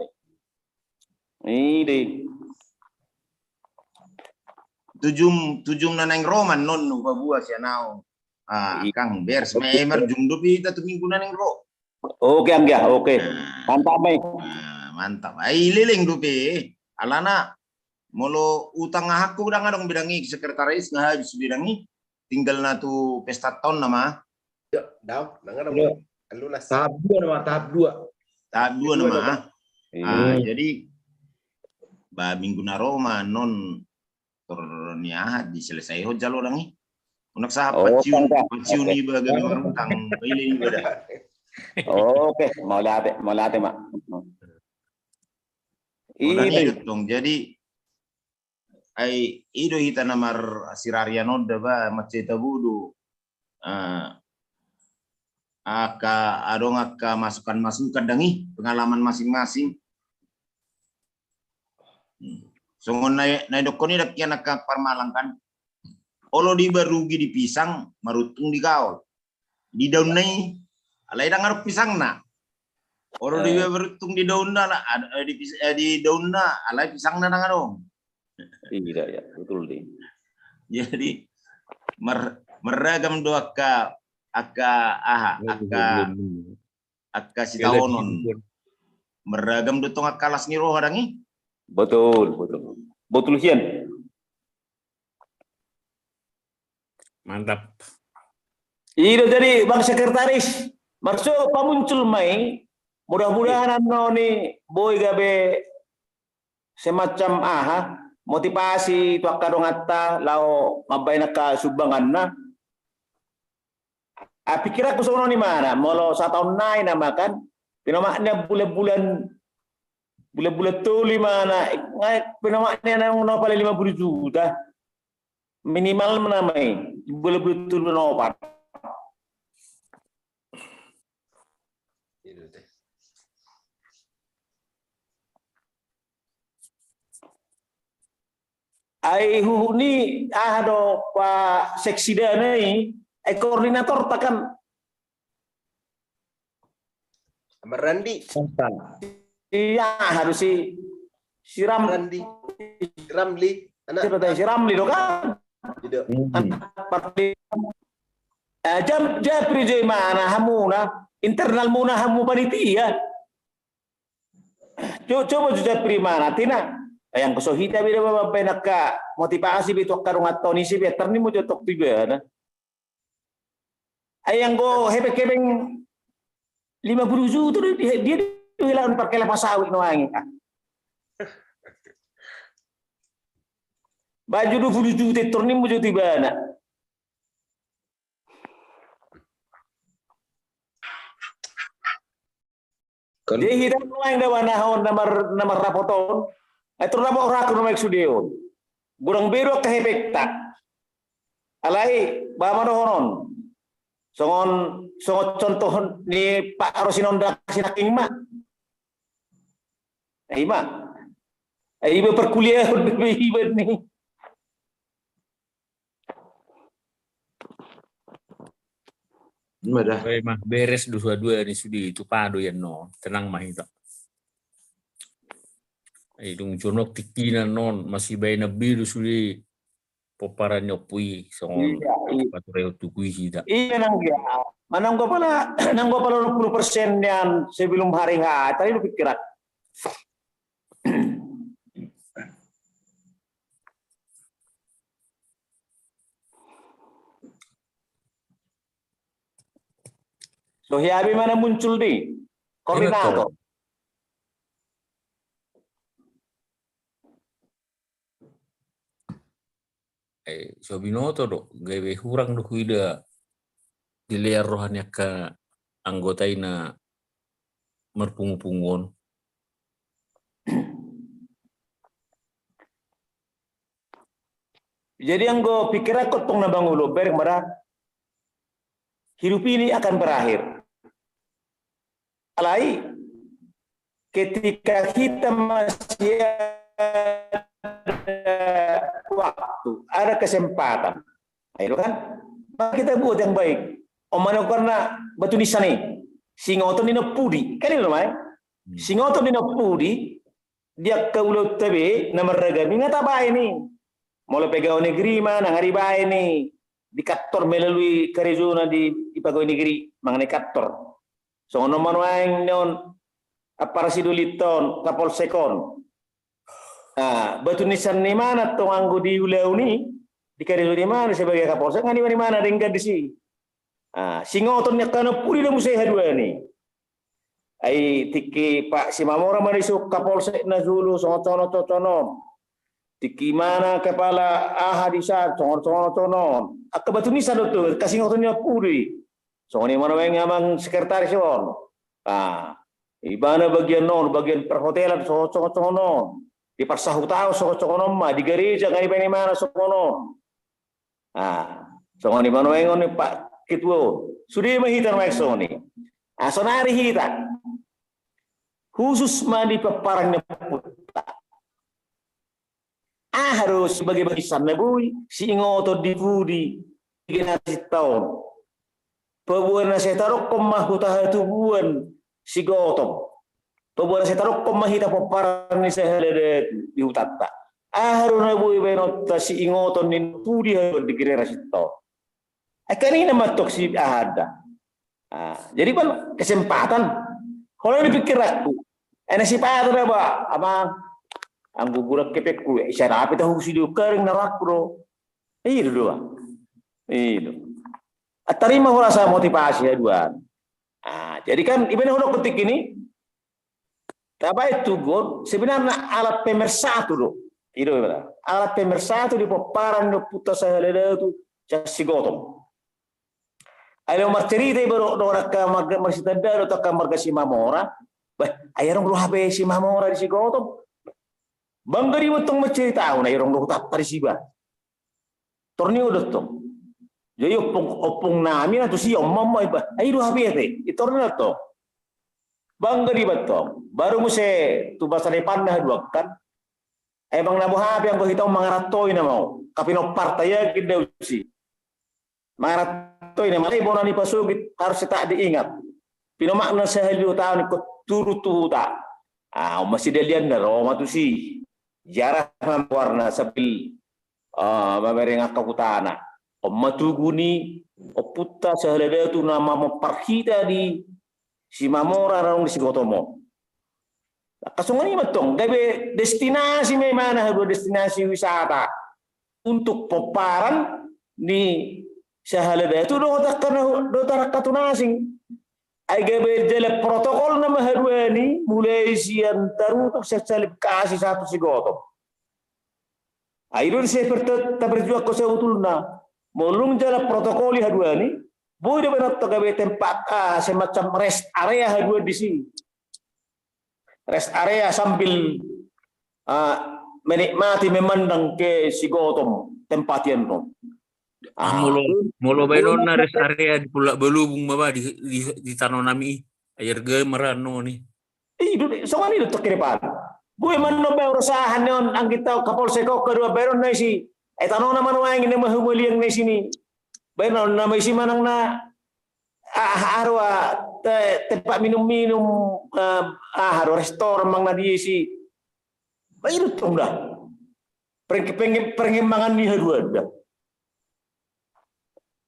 I do. Tujung, tujung na naeng ro ma non nu pabua sian au. Ah, kang bers ma emer jung dope hita tu minggu na naeng ro. Oke anggia, oke. Mantap ma i. Mantap. Ai leleng dope. Alana molo utang ahakku ndang adong be dang i sekretaris nga habis be dang i. Tinggal na tu pesta taon nama. Tahap dua nama, tahap dua. Tahap dua nama. Ah, jadi ba minggu na ro ma non tor ni aha diselesaihon jalo dang i. Unang sahat pensiun, pensiun iba gabe marutang, baile iba da. Oke, mauliate, mauliate ma. Jadi ai i do hita na marsirarian on da ba mansai tabo do. Ah, angka adong angka masukan-masukan dang i pengalaman masing-masing. Songon na, na idokkon i dang kian angka parmalang kan. Olo do iba rugi di pisang maruntung di gaol. Di daunna i alai dang adong pisangna. Olo do iba maruntung di daunna, di daunna alai pisangna dang adong. Iya, iya, betul deh. Jadi marragam do angka, angka aha, angka, angka sitaonon. Marragam do tong angka las ni roha dang i. Betul, betul. Betul hian. Mantap. I do jadi Bang Sekretaris, marso pamuncul ma i, mudah-mudahan annon i boi gabe semacam aha, motivasi tu angka donganta laho mambahen angka sumbanganna. Ah, pikiranku songon on i mana, molo sataon nai nama kan, pinomak nian bulan-bulan, bulan-bulan tolu i mana, pinomak nian na pala lima puluh juta. Minimal nama i, bulan-bulan tolu na opat. Ai huhut ni aha do pa seksi dana i, ai koordinatorta kan. Marrandi. Iya, harus si, si Ram-, Randi. Si Ramli. Anak. Si Ramli do kan? Japri Joy mana hamuna, internal muna hamu panitia. Coba, coba tu Japri mana, tina. Ai anggo so hita be da baen angka motivasi be tu angka dongan tong, ise be tarnim mujur tong tu ibana. Ai anggo hepeng-hepeng lima puluh juta do dia, dia do hilangan parkelapan sawit nuaeng. Baju dua puluh juta tarnim mujur tu ibana. Jadi hita nuaeng da ba na on na mar, na marrapot on. Ai tor dapot rohangku nuaeng sude on. Godang be do angka hepengta. Alai ba ma dohonon. Songon, songon contoh ni Pak Rosinonda Sinangking ma. Ai ma. Ai iba perkuliahan be iba ni. Ima da. Bae ma, beres do sude dua ni sude, tupa do ian on, tenang ma hita. Ai dung jonok tingkina on, masih baen na be do sude pomparan ni ompu i, songon paturehon tugu i hita. Iya nang dia. Manang gua pala, nang gua pala dua puluh persen nian sebelum hari H, tadi lu pikiran. So hea be mana muncul di koordinator. Eh, so binoto do, gabe hurang do huida dilean roha ni angka anggota i na marpungu-pungu on. Jadi anggo pikiranku tong na bangulu, bereng ma da, hidup ini akan berakhir. Alai ketika kita masih ada waktu, ada kesempatan, ayo kan, maka kita buat yang baik. Om mana karena batu nisan i, singoton ni na pudi, kan itu namanya. Singoton ni na pudi, di angka ulaonta be na marragam i nga tabaen i. Molo pegawai negeri ma, nang ari baen i di kantor melalui karejona di, di pegawai negeri, manang di kantor. Songon on ma nuaeng ni on, apara sidolinta on, kapolsek on. Ah, batu nisan ni imana tong anggo di ulaon i, di karejo ni imana sebagai kapolsek, nga ni imana denggan disi. Ah, singoton ni angka na pudi do muse haduan i. Ai tingki Pak Simamora ma disi kapolsek na jolo songon-songon on. Tingki imana kepala aha di sa songon-songon on. Angka batu nisan do tu, angka singoton ni na pudi. Songon i ma nuaeng amang sekretaris on. Ah, ibana bagian on, bagian perhotelan songon-songon on. Di parsahutaon songon-songon on ma, di gareja nga dibaen imana songon on. Ah, songon i ma nuaeng on ni Pak Ketua on. Sude ma hita nuaeng songon i. Ah, sonari hita. Khusus ma di pomparan ni ompunta. Aha do sebagai batu nisan na boi siingoton di pudi di generasinta on? Paboa na sai tadokkon ma huta hatubuan sigotom. Paboa na sai tadokkon ma hita pomparan ni sahala datu di hutanta. Aha do na boi baenonta siingoton ni na pudi haduan di generasinta on? Ai kan i na mantong si ahanda. Ah, jadi kan kesempatan. Holan di pikiranku. Ai na sipata da ba, amang. Anggo godang hepengku, eh, sai dapot tahu si do karing na rohangku do. I do do. I do. Ah, tarima ho rasa motivasi haduan. Ah, jadi kan iba na hudok ketik ini. Tabaen tugu on sebenarna alat pemersatu do. I do iba. Alat pemersatu di pomparan ni ompunta sahala datu sian sigotom. Ai laho marcerita iba do, do angka marga, marsitanda do angka marga Simamora. Bah, ai adong do hape Simamora di sigotom. Bangga do iba tong marcerita, au na adong do hutanta disi bah. Tor ninna do tong. Jadi ompung, ompung nami na tusi, ompung ma iba. Ai do hape ate. I tor ninna tong. Bangga do iba tong. Baru muse tu masa depanna haduan kan. Ai bang na boha pe anggo hita on mangarantoi nama on. Ka pinomparta yakin do au disi. Mangarantoi nama on, alai bona ni pasogit harus tetap diingat. Pinomakna sahali dua taon ingkon turun tu huta. Ah, on ma sidalianna ro ma tusi. Jarah ma warna sambil, ah, mamereng angka hutana. On ma tugu ni ompunta sahala datu na mamompar hita di Simamora na adong di sigotom on. Angka songon i ma tong, gabe destinasi ma ibana, haduan, destinasi wisata untuk pomparan ni sahala datu dohot angka na, dohot angka tu na asing. Ai gabe jalan protokol nama haduan i, mulai sian Tarutung, sian Salib Kasi sahat tu Sigotom. Ai do disi taperjuangkon sabotulna. Molo dung jalan protokol i haduan i, boi do baenon tong gabe tempat, ah, semacam rest area haduan disi. Rest area sambil, ah, menikmati, memandang ke Sigotom, tempat i annon. Ah, molo, molo baenonna rest area di Pullak Balubung ma ba di, di, di tano nami i. Ai arga ma ra annon i. I do, songon i do tong kedepan. Boi ma annon baen urusahan ni on, anggiat Kapolsek on haduan, baenonna isi. Ai tanona ma nuaeng i na mahumaliang na isi ni. Baenonna ma isi manang na, ah, aha do, ah, te-, tempat minum-minum, ah, aha do, restoran manang na dia isi. Ba i do tong da. Pereng-, pereng-, perkembangan ni haduan da.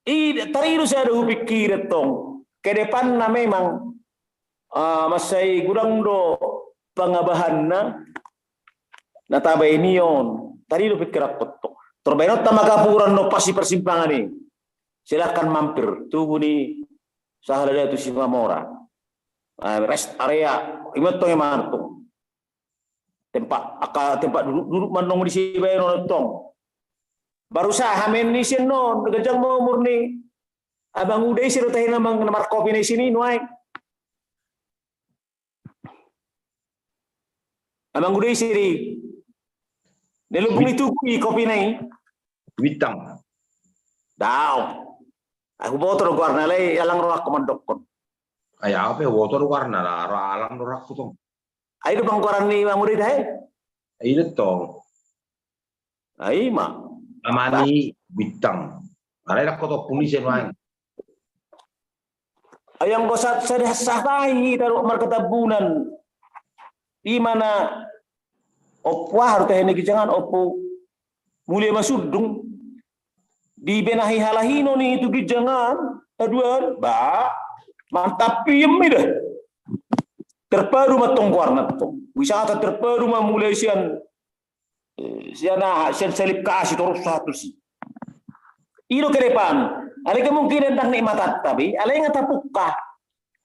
I, taridu sada hupikiri tong. Kedepanna memang, ah, mansai godang do pangabahanna na tabaen i on. Taridu pikiranku tong. Tor baenonta ma gaburan do pasti persimpangan i. Silahkan mampir. Tugu ni sahala datu Simamora. Ah, rest area. I ma tong, i ma tong. Tempat, angka tempat duduk-duduk ma annon disi baenon tong. Baru sahat ma i sian on, ganjang ma umur ni abang uda i, siro tahe na mang-, na markopi na isi ni nuaeng. Abang uda i siri. Na lumbung i tugu i kopi na i. Bintang. Daong. Ai huboto do goarna, alai alang rohangku mandokkon. Ai au pe huboto do goarna, alang rohangku tong. Ai do panggoaran ni Mamuri da he? Ai do tong. Ai ma. Amani Bintang. Alai dang hutoppu ni sian nuaeng. Ai anggo sa-, sada sahat hita do marga Tambunan. Di mana Ompu aha do tahe ni Ginjangan, Ompu Mulia Masundung. Dibenahi halahi non i tu Ginjangan, haduan, ba, mantap i ma da. Terpadu ma tong goarna tong. Wisata terpadu ma mulai sian, eh, sian aha, sian Salib Kasi torus sahat tusi. I do kedepan, alai kemungkinan dang nikmatan, tapi alai nga tapungka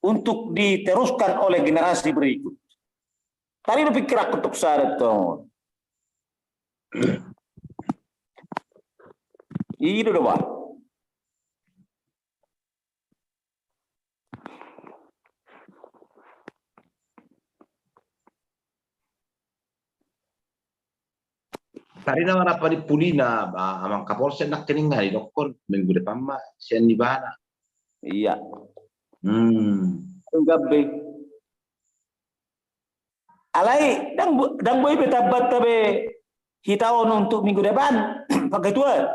untuk diteruskan oleh generasi berikut. Taridu pikiranku tong sada tong. I do do ba. Tadi nama na panimpulina, ba, Amang Kapolsek nangkiningan didokkon minggu depan ma sian ibana. Iya. Hmm. Gabe. Alai dang bo-, dang boi be tambanta be hita on untuk minggu depan, Pak Ketua.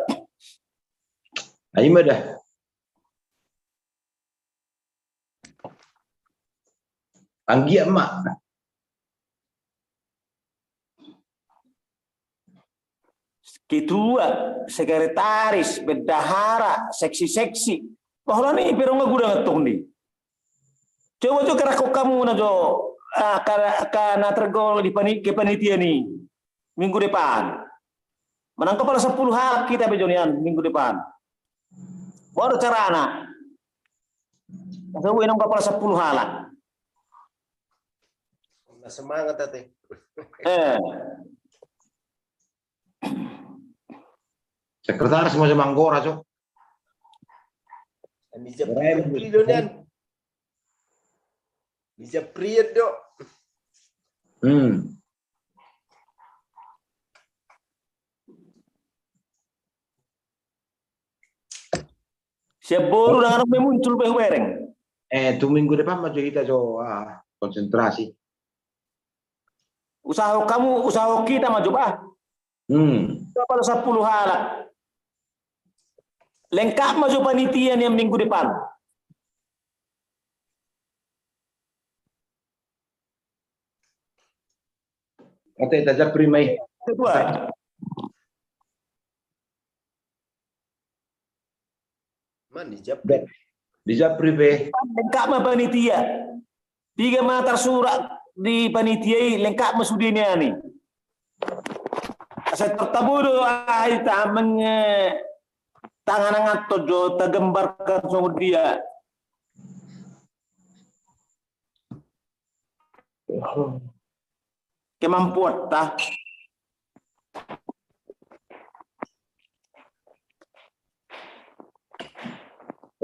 Ai ma da. Anggiat ma. Ketua, sekretaris, bendahara, seksi-seksi. Ba holan i pe ro nga godang antong di. Coba jo kerahon hamu na jo, ah, ka, ka na tergol di pani-, kepanitiaan i minggu depan. Manang kepala sepuluh halak hita be jo nian minggu depan. Boha do carana? Asa boi nang kepala sepuluh halak. Na semangat ate. Eh. Sekretaris ma jo manggora jo. Ni Japri do nian. Ni Japri do. Hmm. Siap boru dengan muncul be hubereng. Eh, tu minggu depan ma jo hita jo, ah, konsentrasi. Usaha hamu, usaha hita ma jo ba. Hmm. Kepala sepuluh halak. Lengkap ma jo panitia nian minggu depan. Ate, ta Japri ma i. Ketua. Man, di Japri. Di Japri pe. Lengkap ma panitia. Piga ma tarsurat di panitia i lengkap ma sude nian i. Asa tartabo do aha i ta meng, eh, tangan angan tojo tagambarkan songon dia kemampuan ta.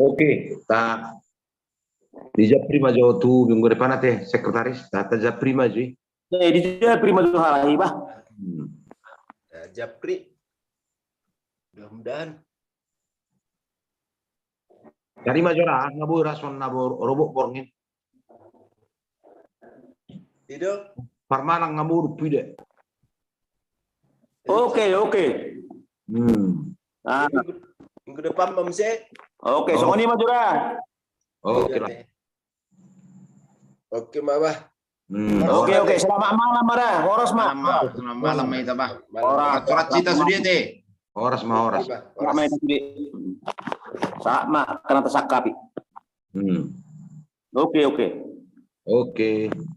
Oke, ta dijapri ma jo tu minggu depan ate sekretaris, ta, ta japri ma jo i. Eh, dijapri ma jo halahi bah. Hmm. Ta japri. Mudah-mudahan. Jadi ma jo ra, na boi ra son na bo-, robot borngin. Ido. Parmalang nga murpi de. Oke, oke. Hmm. Ah. Minggu, minggu depan ma muse. Oke, oh. Songon i ma jo ra. Oke lah. Oke ma bah. Hmm. Oke, oke. Selamat malam ma ra. Horas ma. Selamat malam, selamat malam ma hita bah. Horas. Horas hita sude te. Horas ma, horas. Horas ma hita sude. Sahat ma, karena tasangkapi. Hmm. Oke, oke. Oke.